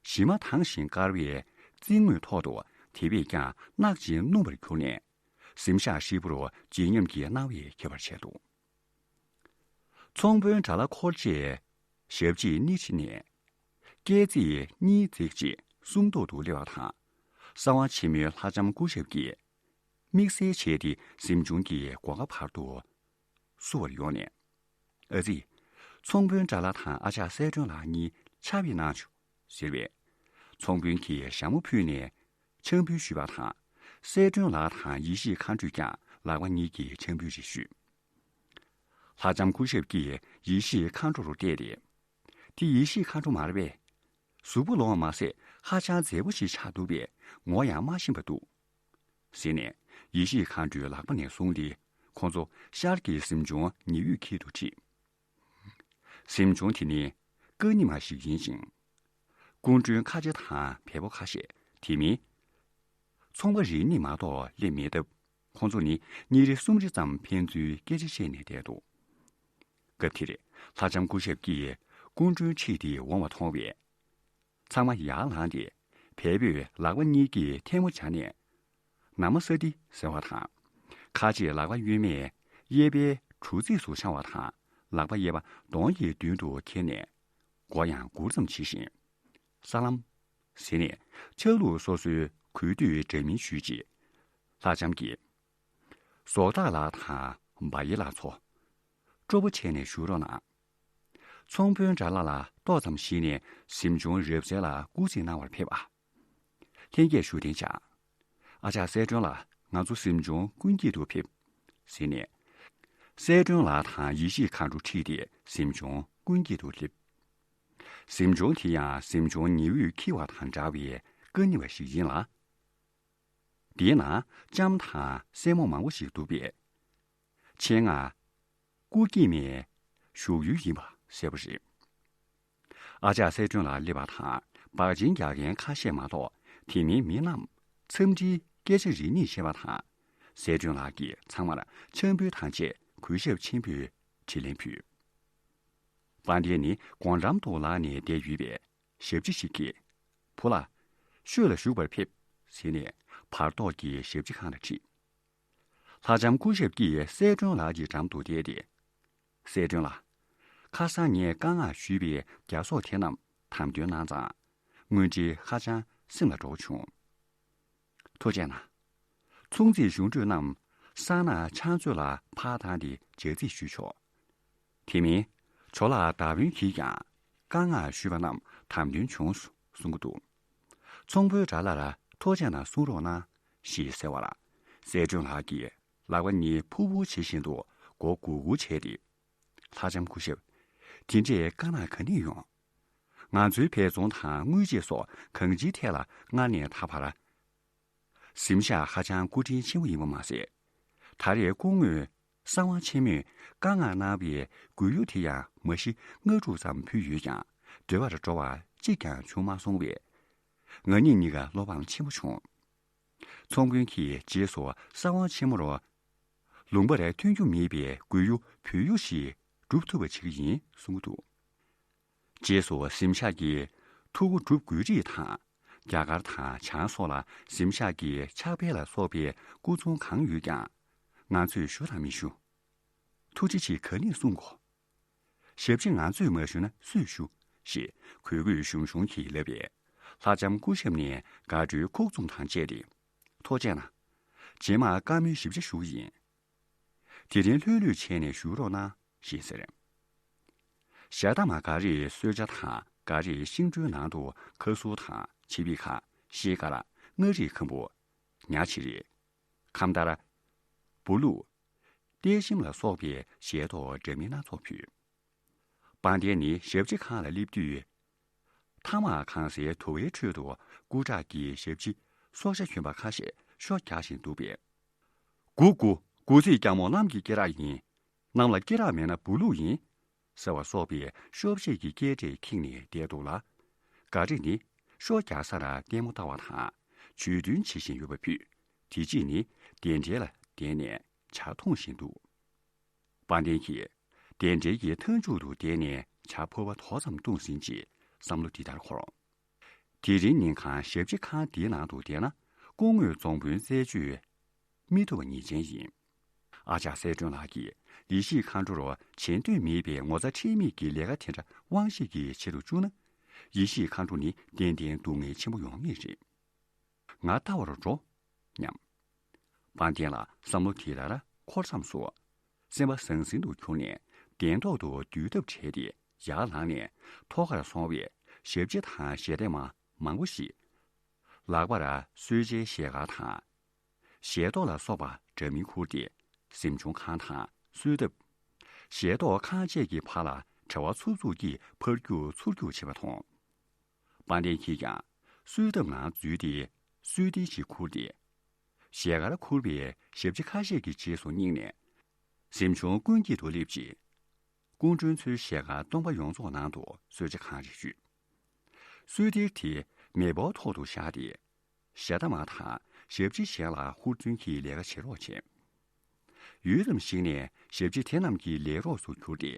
གཞི་མ་དྭངས་ཤིང་དཀར་བའི་རྩིག་ངོས་ཐོག་ཏུ་དེ་བས་ཀྱང་གནག་ཅིང་སྣུམ་པར་གྱུར་ནས། གཟིམ་ཤག་ཧྲིལ་པོར་བརྗིད་ཉམས་ཀྱི་སྣང་བས་ཁྱབ་པར་བྱས་འདུག་ཚོང་དཔོན་དགྲ་ལྷ་འཁོར་བཅས་ཞབས་ཕྱི་སྣེ་ཁྲིད་ནས། སྐས་འཛེག་གཉིས་འཛེགས་རྗེས་སུམ་མདོ་དུ་སླེབས་པ་དང་། གསང་བ་ཆེན་མོའི་ལྷ་ལྕམ་སྐུ་ཞབས་ཀྱིས། དམིགས་བསལ་བྱས་ཏེ་གཟིམ་ཆུང་གི་སྒོ་ཁ་བར་དུ་བསུ་བར་ཡོང་ནས། ཨ་ཙི། ཚོང་དཔོན་དགྲ་ལྷ་དང་ཨ་ཅག་གསལ་སྒྲོན་ལགས་གཉིས་ཕྱག་དབུས་གནང་བྱུང་ཟེར་བས། ཚོང་དཔོན་གྱིས་ཞྭ་མོ་ཕུད་ནས་ཕྱག་འབུལ་ཞུས་པ་དང་། གསལ་སྒྲོན་ལགས་དང་ཡེ་ཤེས་མཁའ་འགྲོས་ཀྱང་ལག་པ་གཉིས་ཀྱིས་ཕྱག་འབུལ་རེ་ཞུས། ལྷ་ལྕམ་སྐུ་ཞབས་ཀྱིས་ཡེ་ཤེས་མཁའ་འགྲོ་རུ་བལྟས་ཏེ། དེ་ཡེ་ཤེས་མཁའ་འགྲོ་མ་རེད་པས། གཟུགས་པོ་ལོང་བ་མ་ཟད་ཧ་ཅང་མཛེས་པོ་ཞིག་ཆགས་འདུག་པས་ངོ་ཡང་མ་ཤེས་པ་འདུག་ཟེར་ནས་ཡེ་ཤེས་མཁའ་འགྲོའི་ལག་པ་ནས་བཟུང་སྟེ་ཁོང་ཚོ་ཤར་གྱི་གཟིམ་ཆུང་ཉེ་ཡོད་ཁྱད་དུ་ཁྲིད། གཟིམ་ཆུང་དེ་ནི་ཀ་ཉི་མ་ཞིག་ཡིན་ཞིང་། སྐུ་མགྲོན་ཁ་ཆེ་དང་བལ་པོ་ཁ་ཤས་དེ་མིན། ཚོང་པ་རེ་གཉིས་མ་གཏོགས་སླེབས་མེད་སྟབས་ཁོང་ཚོ་ནི་གཉིས་རེ་གསུམ་རེ་ཙམ་ཕན་ཚུན་སྐད་ཆ་བཤད་ནས་བསྡད་འདུག་སྐབས་དེར་ལྷ་ལྕམ་སྐུ་ཞབས་ཀྱིས་སྐུ་མགྲོན་ཁྲིད་དེ་འོང་བ་མཐོང་བས། ཚང་མ་ཡར་ལངས་ཏེ་བལ་པོས་ལག་པ་གཉིས་ཀྱིས་ཐལ་མོ་སྦྱར་ནས། ན་མ་ས་ཏི་ཟེར་བ་དང་། ཁ་རྗེས་ལག་པ་གཡོན་མས་གཡས་པའི་གྲུ་རྩིས་སུ་འཆང་བ་དང་ལག་པ་གཡས་པ་གདོང་གི་མདུན་དུ་འཁྱེར་ནས་མགོ་ཡང་སྒུར་ཙམ་བྱེད་བཞིན། ས་ལམ། ཟེར་ནས་ཆ་ལུགས་སོ་སོའི་གུས་འདུད་འདྲ་མིན་ཞུས་རྗེས། ལྷ་ལྕམ་གྱིས། ཟོག་བདག་ལགས་དང་བ་ཡི་ལགས་ཚོ། སྤྲོ་པོ་བྱས་ནས་བཞུགས་རོགས་གནང་། ཚོང་དཔོན་དགྲ་ལྷ་ལ་ཏོག་ཙམ་གཞིགས་ནས་གཟིམ་ཆུང་རབ་གསལ་ལ་སྐུ་རྩིས་གནང་བར་ཕེབས་པ། ལྷན་རྒྱས་བཞུགས་གདན་འཇགས། ཨ་ཅག་གསལ་སྒྲོན་ལགས། ང་ཚོ་གཟིམ་ཆུང་ཀུན་དཀྱིལ་དུ་ཕེབས། ཟེར་ནས། གསལ་སྒྲོན་ལགས་དང་ཡེ་ཤེས་མཁའ་འགྲོ་ཁྲིད་དེ་གཟིམ་ཆུང་ཀུན་དཀྱིལ་དུ་སླེབས། གཟིམ་ཆུང་དེ་ཡང་གཟིམ་ཆུང་ཉི་འོད་འཁྱིལ་བ་དང་འདྲ་བའི་སྐར་རྙིང་བ་ཞིག་ཡིན་ལ། དེའི་ནང་ལྕམ་དང་སྲས་མོ་མང་པོ་ཞིག་འདུག་པས། ཆེད་མངགས་སྐུ་སྐྱེ་མའི་བཞུགས་ཡུལ་ཡིན་པ་གསལ་པོ་རེད། ཨ་ཅག་གསལ་སྒྲོན་ལགས་སླེབས་པ་དང་སྦག་ཆེན་རྒྱག་མཁན་ཁ་ཤས་མ་གཏོགས། དེ་མིན་མི་རྣམས་འཚམས་འདྲིའི་སྐད་ཆ་རེ་གཉིས་བཤད་པ་དང་། གསལ་སྒྲོན་ལགས་ཀྱིས་ཚང་མར་འཆམ་འབུལ་དང་བཅས་གུས་ཞབས་ཆེན་པོས་དྲིན་ལན་ཕུལ། དཔལ་ལྡན་ནི་སྒོ་འགྲམ་དུ་ལངས་ནས་བསྡད་ཡོད་པས། ཞབས་ཕྱི་ཞིག་གིས། བུ་ལགས། ཤོད་ལ་བཞུགས་པར་ཕེབས། ཟེར་ནས་བར་ཐོག་གི་ཞབས་ཕྱི་ཁང་ལ་ཁྲིད། ལྷ་ལྕམ་སྐུ་ཞབས་ཀྱིས་གསལ་སྒྲོན་ལགས་ཀྱི་འགྲམ་དུ་བསྡད་དེ། གསལ་སྒྲོན་ལགས། ཁ་སང་ངས་བཀའ་མངགས་ཞུས་པའི་རྒྱ་སོག་དེ་རྣམས་དམ་དོན་གནང་ཙང་། དངོས་འབྲེལ་ཧ་ཅང་སེམས་ལ་འགྲོ་བྱུང་། ཐུགས་རྗེ་གནང་། ཚོང་རྩིས་གཞུང་གྲོས་རྣམས་ས་ནག་ཕྱག་མཛོད་ལ་ཕར་བཏང་སྟེ་ལྗགས་རྩིས་ཞུས་ཆོག་དེ་མིན། ཇོ་ལགས་མདའ་དཔོན་གྱིས་ཀྱང་བཀའ་མངགས་ཞུས་པ་རྣམས་དམ་དོན་བྱུང་གསུང་གི་འདུག་ཚོང་དཔོན་དགྲ་ལྷ་ལ་ཐུགས་རྗེ་གནང་གསུང་རོགས་གནང་ཞེས་ཟེར་བར། གསལ་སྒྲོན་ལགས་ཀྱིས་ལག་པ་གཉིས་ཕུར་བུ་བྱེད་བཞིན་དུ་མགོ་སྒུར་སྒུར་བྱས་ཏེ། ལྷ་ལྕམ་སྐུ་ཞབས། དེ་འདྲའི་དཀའ་གནད་ག་ནས་ཡོང་། ང་ཚོའི་འབད་བརྩོན་དང་དངུལ་ཆས་སོགས་གང་ཅིའི་ཐད་ལ་སྔར་ནས་ད་བར། གཟིམ་ཤག་ཧ་ཅང་སྐུ་དྲིན་ཆེན་པོ་ཡིན་པ་མ་ཟད། ད་རེས་སྐུ་ངོ་གསང་བ་ཆེན་མོས་བཀའ་མངགས་གནང་བའི་གུས་གཡོག་དེ་ཡང་མ་གཞི་ལྔ་དྲུག་ཙམ་ཕུལ་ཡོད་ཀྱང་། སྡོད་པར་འགྲོ་བ་གཅིག་ཀྱང་བྱུང་མ་སོང་བས། ང་གཉིས་གཉིས་ཀ་བློ་ཕམ་ཆེན་པོ་བྱུང་། ཚོང་དཔོན་གྱིས་རྗེས་སུ་གསང་བ་ཆེན་མོར་ལུང་པར་ཐོན་རྒྱུ་མེད་པའི་གུས་གཡོག་བོད་གཡོག་ཞིག་སྒྲུབ་ཐུབ་པ་བྱེད་ཀྱི་ཡིན་གསུང་གི་འདུག་རྗེས་སུ་གཟིམ་ཤག་གི་ཐུགས་ཁུར་སྒྲུབ་དགོས་རིགས་དང་། རྒྱ་གར་དང་བྱང་སོགས་ལ་གཟིམ་ཤག་གི་ཕྱག་དཔེ་ལ་སོགས་པའི་སྐུ་ཚོང་གང་ཡོད་ཀྱང་། ང་ཚོས་ཞུ་དང་མི་ཞུ། ཐུགས་རྗེ་ཆེ་ག་ནས་གསུང་དགོས། ཞབས་ཕྱི་ང་ཚོས་མ་ཞུས་ན་སུས་ཞུ། ཞེས་གུས་གུས་ཞུམ་ཞུམ་གྱིས་ལབ་པས། ལྷ་ལྕམ་སྐུ་ཞབས་ནས་དགའ་སྤྲོའི་ཁུག་བཙུམ་དང་བཅས་ཏེ། ཐུགས་རྗེ་གནང་། རྗེས་མ་བཀའ་མོལ་ཞིབ་ཆ་ཞུ་གི་ཡིན། དེ་རིང་ལྷོད་ལྷོད་བྱས་ནས་བཞུགས་རོགས་གནང་ཞེས་ཟེར། ཞྭ་དམར་ག་རེ་གསོལ་ཇ་དང་ག་རེ་ཤིང་དྲུང་ནང་དུ་ཁ་ཟུར་དང་ཆི་བི་ཁ། ཤེལ་དཀར། མངར་རིགས་ཁམ་བུ། ཉ་ཕྱི་རིལ། ཁམ་དར། བུ་ལུག་ཏེ་ཤིམ་ལ་སོགས་པའི་ཞལ་ཏོག་འདྲ་མིན་སྣ་ཚོགས་ཕུལ། དཔལ་ལྡན་ནི་ཞབས་ཕྱི་ཁང་ལ་སླེབས་དུས། ཐ་མག་ཁང་སའི་དུ་བའི་ཁྲོད་དུ་སྐུ་དྲག་གི་ཞབས་ཕྱི་སྲོག་ཆགས་གྱོན་པ་ཁ་ཤས་ཤོ་རྒྱག་བཞིན་འདུག་པས། སྒུག་སྒུག་སྒུག་ཚིག་རྒྱ་མོ་གནམ་གྱི་སྐེ་རགས་ཡིན། གནམ་ལ་སྐེ་རགས་མེད་ན་བུ་ལུག་ཡིན། ཟེར་བ་སོགས་པའི་ཤོབ་བཤད་ཀྱི་སྐད་སྒྲས་ཁེངས་ནས་བསྡད་འདུག་ལ། འགའ་རེས་ནི་ཤོ་རྒྱག་སར་ལྟད་མོ་ལྟ་བ་དང་བརྗོད་འདོན་བྱེད་བཞིན་ཡོད་པ་ཕུད། དེ་རྗེས་ནི་གདན་འདྲེན་ལ་བསྡད་ནས་ཇ་འཐུང་བཞིན་འདུག་དཔལ་ལྡན་གྱིས་གདན་འདྲེན་གྱི་མཐའ་མཇུག་ཏུ་བསྡད་ནས་ཇ་ཕོར་པ་དོ་ཙམ་བཏུང་ཟིན་རྗེས་བསམ་བློ་འདི་ལྟར་འཁོར། དེ་རིང་ཉིན་གང་ཞབས་ཕྱི་ཁང་འདིའི་ནང་དུ་བསྡད་ན་སྐུ་ངོ་རྫོང་དཔོན་རྩད་གཅོད་མི་ཐུབ་པ་ཉེས་ཅན་ཡིན། ཨ་ཅག་གསལ་སྒྲོན་ལགས་ཀྱིས་ཡེ་ཤེས་མཁའ་འགྲོར་བྱེད་འདོད་མེད་པའི་ངོ་ཚ་ཁྲེལ་མེད་ཀྱི་ལས་ཀ་དེ་འདྲ་དབང་ཤེད་ཀྱི་ཆེད་དུ་བཅུག་ན། ཡེ་ཤེས་མཁའ་འགྲོ་ནི་ཏན་ཏན་སྡུག་བསྔལ་ཆེན་པོ་ཡོང་ངེས་རེད། ང་ལྟ་བར་འགྲོ། སྙམ། དཔལ་ལྡན་ལ་བསམ་བློ་དེ་ལྟར་འཁོར་མཚམས་སུ། སེམས་པ་ཟང་ཟིང་དུ་གྱུར་ནས་གདན་ཐོག་ཏུ་སྡོད་ཐབས་བྲལ་ཏེ་ཡར་ལངས་ནས་ཐོག་ཁར་སོང་བས་ཞབས་ཕྱི་དང་ཞལ་འདེབས་མ་མང་པོ་ཞིག་ལག་པར་གསོལ་ཇའི་ཞལ་དཀར་དང་། ཞལ་ཏོག་ལ་སོགས་པ་འདྲ་མིན་ཁུར་ཏེ་གཟིམ་ཆུང་ཁང་དང་གསོལ་ཐབ། ཞལ་ཏོག་ཁང་བཅས་ཀྱི་ཕར་ལ་གྲྭ་པ་འཚུབ་འཚུབ་ཀྱིས་ཕར་རྒྱུག་ཚུར་རྒྱུག་བྱེད་པ་མཐོང་། དཔལ་ལྡན་གྱིས་ཀྱང་གསོལ་ཐབ་ནང་འཛུལ་ཏེ་གསོལ་ཐིག་ཅིག་ཁུར་ཏེ། ཞལ་དཀར་ཁུར་བའི་ཞབས་ཕྱི་ཁ་ཤས་ཀྱི་རྗེས་སུ་སྙེགས་ནས། གཟིམ་ཆུང་ཀུན་དཀྱིལ་དུ་སླེབས་རྗེས། སྐུ་མགྲོན་ཚོའི་ཞལ་དཀར་སྟོང་པ་ཡོངས་རྫོགས་ནང་དུ་གསོལ་ཇ་ཁང་རེ་བཞུས། གསོལ་ཐིག་དེ་མེ་འབར་ཐོག་ཏུ་བཞག་སྟེ། ཞྭ་དམར་དང་ཞབས་ཕྱི་གཞན་ལ་ཧུར་བརྩོན་གྱིས་ལས་ཀ་བྱེད་རོགས་བྱས། ཡུད་ཙམ་ཞིག་ནས་ཞབས་ཕྱི་དེ་རྣམས་ཀྱི་ལས་རོགས་སུ་གྱུར་ཏེ།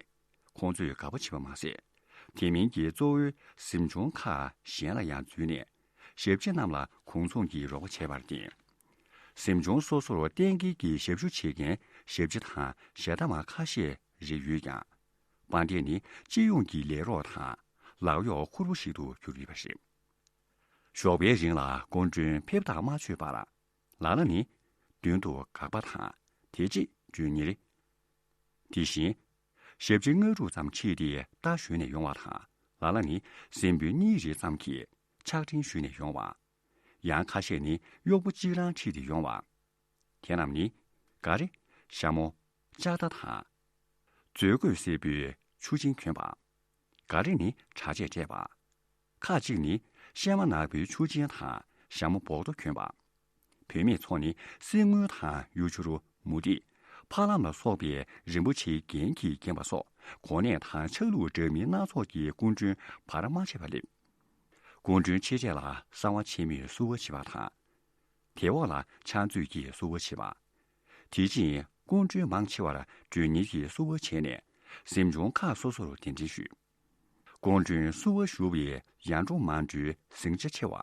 ཁོང་ཚོས་དགའ་པོ་བྱེད་པ་མ་ཟད། དེ་མིན་གྱི་གཙོ་བོའི་གཟིམ་ཆུང་ཁག་གཞན་ལ་ཡང་འཛུལ་ནས། ཞབས་ཕྱི་རྣམས་ལ་གུང་ཚང་གི་རོགས་པ་བྱས་པར་བརྟེན། གཟིམ་ཆུང་སོ་སོར་གཏན་འཁེལ་གྱི་ཞབས་ཞུ་བྱེད་མཁན་ཞབས་ཕྱི་དང་ཞྭ་དམར་ཁ་ཤས་རེ་ཡོད་ཀྱང་། དཔལ་ལྡན་ནི་སྤྱི་ཡོངས་ཀྱི་ལས་རོགས་དང་ལག་གཡོག་ཁུར་པོ་ཞིག་ཏུ་གྱུར་ཡོད་པ་རེད། ཞོགས་པའི་རིང་ལ་སྐུ་མགྲོན་ཕེབས་ཐག་མ་ཆོད་པར། ལ་ལ་ནི་མདུན་དུ་དགག་པ་དང་དེ་རྗེས་མགྲོན་གཉེར། དེ་བཞིན་ཞབས་ཕྱི་ལྔ་དྲུག་ཙམ་ཁྲིད་དེ་རྟ་ཞོན་ནས་ཡོང་བ་དང་། ལ་ལ་ནི་གཟིམ་དཔོན་གཉིས་རེ་ཙམ་གྱིས་ཕྱག་ཕྲེང་ཞོན་ནས་ཡོང་བ། ཡང་ཁ་ཤས་ནི་གཡོག་པོ་གཅིག་རང་ཁྲིད་དེ་ཡོང་བ། དེ་རྣམས་ནི་ག་རེ། ཞྭ་མོ་ལྕགས་རྟ་དང་། མཛོད་བགོས་སེར་པོའི་ཆུ་ཆེན་གྱོན་པ། ག་རེ་ནི་གྲྭ་ཆས་སྤྲས་པ། ཁ་ཅིག་ནི་ཤལ་མ་ནག་པོའི་ཆུ་ཆེན་དང་ཞྭ་མོ་སྦོག་ཏོ་གྱོན་པ། བུད་མེད་ཚོ་ནི་གསེར་དངུལ་དང་གཡུ་བྱུ་རུ། མུ་ཏིག་ཕ་ལམ་ལ་སོགས་པའི་རིན་པོ་ཆེའི་རྒྱན་གྱིས་བརྒྱན་པ་སོགས་གོ་གནས་དང་ཆགས་ལུགས་འདྲ་མིན་སྣ་ཚོགས་ཀྱིས་སྐུ་མགྲོན་བར་མ་ཆད་པར་སླེབས། སྐུ་མགྲོན་ཕྱི་གྲལ་ལ་གསང་བ་ཆེན་མོས་བསུ་བ་བྱེད་པ་དང་། དེ་འོག་ལ་ཕྱག་མཛོད་ཀྱིས་བསུ་བ་བྱེད་པ། དེ་རྗེས་སྐུ་མགྲོན་མང་ཆེ་བར་མགྲོན་གཉེར་གྱིས་བསུ་བ་བྱས་ནས་གཟིམ་ཆུང་ཁག་སོ་སོར་གདན་འདྲེན་ཞུས། སྐུ་མགྲོན་བསུ་བ་ཞུ་བའི་ཡར་འབྲོག་མར་འབྲོག་ཟིང་ཆ་ཆེ་བ།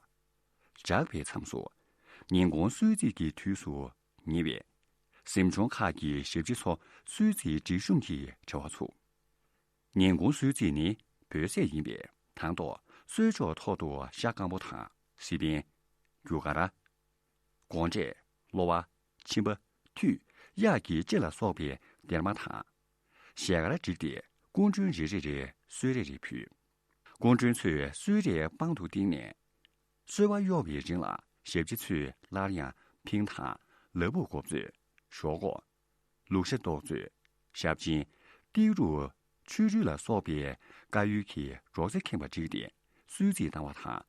ཇག་པའི་མཚམས་སུ། ཉིན་གུང་གསོལ་ཚིགས་ཀྱི་དུས་སུ་ཉེ་བས། གཟིམ་ཆུང་ཁག་གི་ཞབས་ཕྱི་ཚོ་གསོལ་ཚིགས་སྒྲིག་གཤོམ་གྱིས་བྲེལ་བ་ཚུགས། ཉིན་གུང་གསོལ་ཚིགས་ནི་བོད་ཟས་ཡིན་པས། དང་ཐོག་གསོལ་ལྕོག་ཐོག་ཏུ་ཤ་སྐམ་པོ་དང་སི་པན། རྒྱུ་སྐར། སྒོང་ཁྲད། གློ་བ། མཆིན་པ། མཐུད། གཡག་གི་ལྕེ་ལ་སོགས་པའི་སྡེར་མ་དང་། ཞལ་དཀར་བསྒྲིགས་ཏེ་སྐུ་མགྲོན་རེ་རེར་གསོལ་རས་རེ་ཕུལ། སྐུ་མགྲོན་ཚོས་གསོལ་རས་པང་དུ་བཏིང་ནས། གསོལ་བ་གཡོག་པའི་རིང་ལ་ཞབས་ཕྱི་ཚོས་སླར་ཡང་ཕིང་དང་། ལ་ཕུག་གོ་བཙོས། ཞོག་ཁོག་ལུག་ཤ་རྡོག་བཙོས། ཞབས་སྦྱིན། ཏིག་རུ། ཆུ་རུལ་ལ་སོགས་པའི་དཀར་ཡོལ་གྱི་སྒྲོག་རྩེ་ཁེངས་པ་བསྒྲིགས་ཏེ་གསོལ་ཚིགས་བཏང་བ་དང་།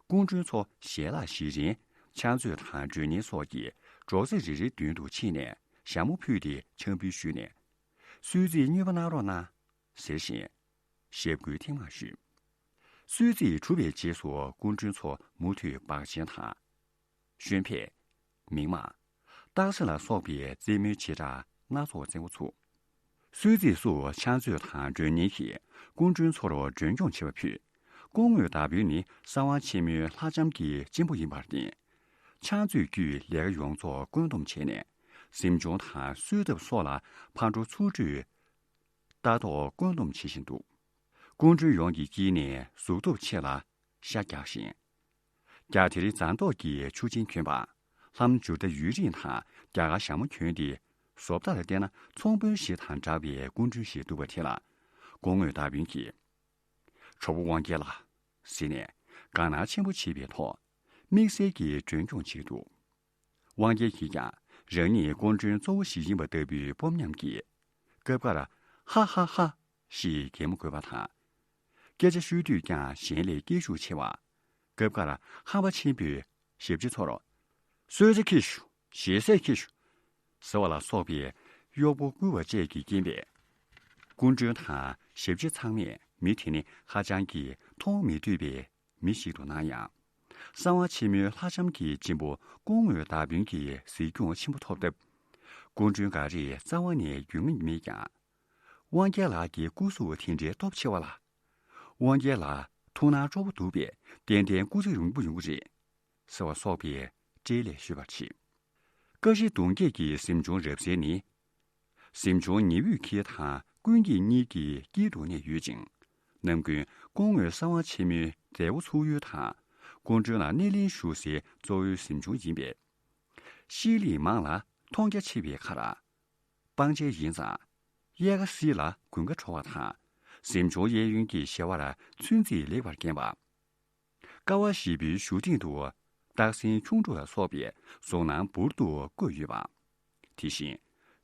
སྐུ་མགྲོན་ཚོ་ཞལ་ལག་བཞེས་རིང་ཕྱག་མཛོད་དང་མགྲོན་གཉེར་སོགས་ཀྱིས་སྒྲོག་རྩེ་རེ་རེའི་མདུན་དུ་ཕྱིན་ནས་ཞྭ་མོ་ཕུད་དེ་ཕྱག་འབུལ་ཞུས་ནས། གསོལ་ཚིགས་མྱོས་པ་གནང་རོགས་གནང་། ཟེར་བཞིན་ཞབས་སྐུལ་ཐེངས་མང་ཞུས། གསོལ་ཚིགས་གྲུབ་པའི་རྗེས་སུ་སྐུ་མགྲོན་ཚོ་མུ་མཐུད་བག་ཆེན་དང་། གཞོན་ཕྱེད། མིག་མངས། སྟག་གཟིག་ལ་སོགས་པའི་རྩེད་མོའི་བྱེ་བྲག་སྣ་ཚོགས་རྩེ་བོ་ཚུགས། གསོལ་ཚིགས་སུ་ཕྱག་མཛོད་དང་མགྲོན་གཉེར་གྱིས་སྐུ་མགྲོན་ཚོར་མགྲོན་སྐྱོང་བྱེད་པ་ཕུད། སྐུ་ངོ་བདག་པོ་ནི་གསང་བ་ཆེན་མོའི་ལྷ་ལྕམ་གྱི་གཅེན་པོ་ཡིན་པར་བརྟེན། ཕྱག་མཛོད་བརྒྱུད་ལས་ཀ་ཡོངས་རྫོགས་བཀོད་འདོམས་བྱས་ནས་གཟིམ་ཆུང་དང་གསོལ་ཐབ་སོགས་ལ་ཕར་འགྲོ་ཚུར་འགྲོའི་ལྟ་རྟོག་བཀོད་འདོམས་བྱེད་བཞིན་འདུག་སྐུ་མགྲོན་ཡོངས་ཀྱི་དཀྱིལ་ནས་གཟུགས་སྟོབས་ཆེ་ལ་ཤ་རྒྱགས་ཤིང་། རྒྱ་དེར་རྫ་མདོག་གི་ཆུ་ཆེན་གྱོན་པ། ལྷམ་འཇུར་རྟ་ཡུ་རིང་དང་རྒྱ་གར་ཞྭ་མོ་གྱོན་ཏེ། བཟོ་ལྟ་ལ་བལྟས་ན་ཚོང་དཔོན་ཞིག་དང་འདྲ་བའི་སྐུ་མགྲོན་ཞིག་འདུག་པ་དེ་ལ་སྐུ་ངོ་བདག་པོ་གིས། གྲོགས་པོ་དབང་རྒྱལ་ལགས། ཟེར་ནས་དགའ་སྣང་ཆེན་པོ་བྱེད་པའི་ཐོག་དམིགས་བསལ་གྱིས་མགྲོན་སྐྱོང་བྱས་འདུག་དབང་རྒྱལ་གྱིས་ཀྱང་རང་ཉིད་སྐུ་མགྲོན་གཙོ་བོ་ཞིག་ཡིན་པ་ལྟ་བུའི་སྤོབས་ཉམས་ཀྱིས། སྐབས་འགར་ཧ་ཧ་ཧ་ཞེས་གད་མོ་དགོད་པ་དང་། སྐད་ཆ་ཤོད་དུས་ཀྱང་གཞན་ལས་སྐད་ཤུགས་ཆེ་བ། སྐབས་འགར་ཧམ་པ་ཆེན་པོས་ཞབས་ཕྱི་ཚོར། གསོལ་ཇ་ཁྱེར་ཤོག་ཞལ་ཟས་ཁྱེར་ཤོག་ཟེར་བ་ལ་སོགས་པའི་གཡོག་པོ་བསྐུལ་བ་བཅས་ཀྱི་རྐྱེན་པས། སྐུ་མགྲོན་དང་ཞབས་ཕྱི་ཚང་མས་མི་དེ་ནི་ཧ་ཅང་གིས་མཐོང་མི་འདོད་པའི་མི་ཞིག་ཏུ་སྣང་ཡང་། གསང་བ་ཆེན་མོའི་ལྷ་ལྕམ་གྱི་གཅེན་པོ་སྐུ་ངོ་བདག་དཔོན་གྱི་གཟིགས་སྐྱོང་ཆེན་པོ་ཐོབ་སྟབས། སྐུ་མགྲོན་འགའ་རེས་རྩ་བ་ནས་རྒྱུས་མངའ་མེད་ཀྱང་། དབང་རྒྱལ་ལགས་ཀྱི་སྐུ་གཟུགས་དེ་འདྲའི་སྟོབས་ཆེ་བ་ལ། དབང་རྒྱལ་ལགས་ཐུགས་སྣང་སྤྲོ་པོ་འདུག་པས་ཏན་ཏན་སྐུ་ཚེ་རིང་པོ་ཡོང་གི་རེད། ཟེར་བ་སོགས་པའི་སྤྲེལ་ལད་ཤོད་པར་བྱེད། ཀ་བཞི་གདུང་བརྒྱད་ཀྱི་གཟིམ་ཆུང་རབ་གསལ་ནི། གཟིམ་ཆུང་ཉི་འོད་འཁྱིལ་དང་ཀུན་དགའ་གཉིས་ཀྱི་དཀྱིལ་དུ་གནས་ཡོད་ཅིང་། ནམ་རྒྱུན་སྐུ་ངོ་གསང་བ་ཆེན་མོའི་མཛད་སྒོ་ཚུགས་ཡུལ་དང་། སྐུ་མགྲོན་ལ་སྣེ་ལེན་ཞུ་སའི་གཙོ་བོའི་གཟིམ་ཆུང་ཡིན་པས། ཤེལ་ལེབ་མང་ལ་མཐོང་རྒྱ་ཆེ་བའི་ཁར། སྤང་མཆེད་ཡིན་ཙང་། གཡས་ཁ་བསིལ་ལ་དགུན་ཁ་དྲོ་བ་དང་། གཟིམ་ཆུང་གཡས་གཡོན་གྱི་ཞལ་བར་ཚོན་རྩིས་ལེགས་པར་བརྒྱན་པ། ཀ་བ་བཞི་པོའི་གཞུ་སྟེང་དུ་སྟག་སེང་ཁྱུང་འབྲུག་ལ་སོགས་པའི་གཟུགས་སྣང་འབུར་དུ་བཀོད་ཡོད་པ། དེ་བཞིན་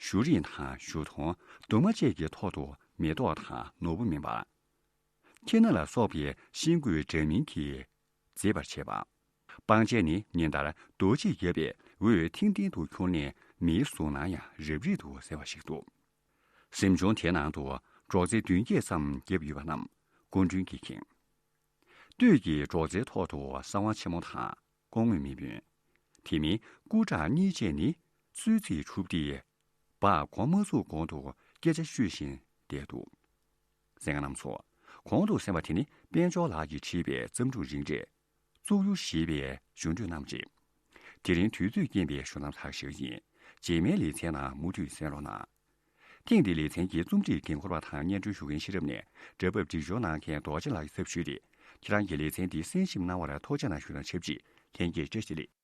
གཞུ་རིང་དང་གཞུ་ཐུང་གདུང་མ་བཅས་ཀྱི་ཐོག་ཏུ་མེ་ཏོག་དང་ནོར་བུ་སྨིན་པ། ཁྱི་སྣ་ལ་སོགས་པའི་ཤིང་བརྐོས་འདྲ་མིན་གྱིས་མཛེས་པར་བྱས་པ། སྤང་མཆེད་ནི་ཉིན་ལྟར་རྡོ་གཅིག་བརྒྱབ་པའི་འོད་ཐིང་ཐིང་དུ་འཁྱུག་ནས་མིའི་གཟུགས་སྣང་ཡང་རབ་རིབ་ཏུ་གསལ་བ་ཞིག་འདུག་གཟིམ་ཆུང་དེའི་ནང་དུ་སྒྲོག་ཙེ་བདུན་བརྒྱད་ཙམ་བརྒྱབ་ཡོད་པ་རྣམས་སྐུ་མགྲོན་གྱིས་ཁེངས། སྟོད་ཀྱི་སྒྲོག་ཙེའི་ཐོག་ཏུ་གསང་བ་ཆེན་མོ་དང་སྐུ་ངོ་མི་དཔོན། དེ་མིན་སྐུ་དྲག་གཉིས་བཅས་ནི་གསོལ་ཚིགས་གྲུབ་སྟེ། བག་གོང་མ་ཚུགས་གོང་དུ་སྐད་ཆ་ཤོད་བཞིན་བསྡད་འདུག་གསན་མཁན་རྣམ་ཚོ། གོང་དུ་གསན་པ་དེ་ནི་དཔལ་འབྱོར་ལགས་ཀྱིས་བྲིས་པའི་བརྩམས་སྒྲུང་རིང་འབྲས། བཙུགས་ཡུལ་ཞེས་པའི་འགྱུར་འགྲོས་རྣམས་རེད། དེ་རིང་དུས་ཚོད་རྐྱེན་པས་ཞུ་མཚམས་ཚར་བཞག་ཡིན། རྗེས་མའི་ལེ་ཚན་ནང་མུ་མཐུད་གསན་རོགས་གནང་། ཐེངས་འདིའི་ལེ་ཚན་གྱི་རྩོམ་སྒྲིག་འགན་འཁུར་བ་དང་སྙན་སྒྲོན་ཞུ་མཁན་ཤེས་རབ་ནས་སྒྲ་ཕབ་སྒྲིག་སྦྱོར་གནང་མཁན་རྡོ་རྗེ་ལགས་ཀྱི་ཚབ་ཞུས་ཏེ། ཁྱེད་རང་གིས་ལེ་ཚན་འདི་གསན་ཞིབ་གནང་བར་ཐུགས་རྗེ་གནང་ཞུ་དང་ཆབས་ཅིག་ལྷན་རྒྱས་བཀྲ་ཤིས་བདེ་ལེགས།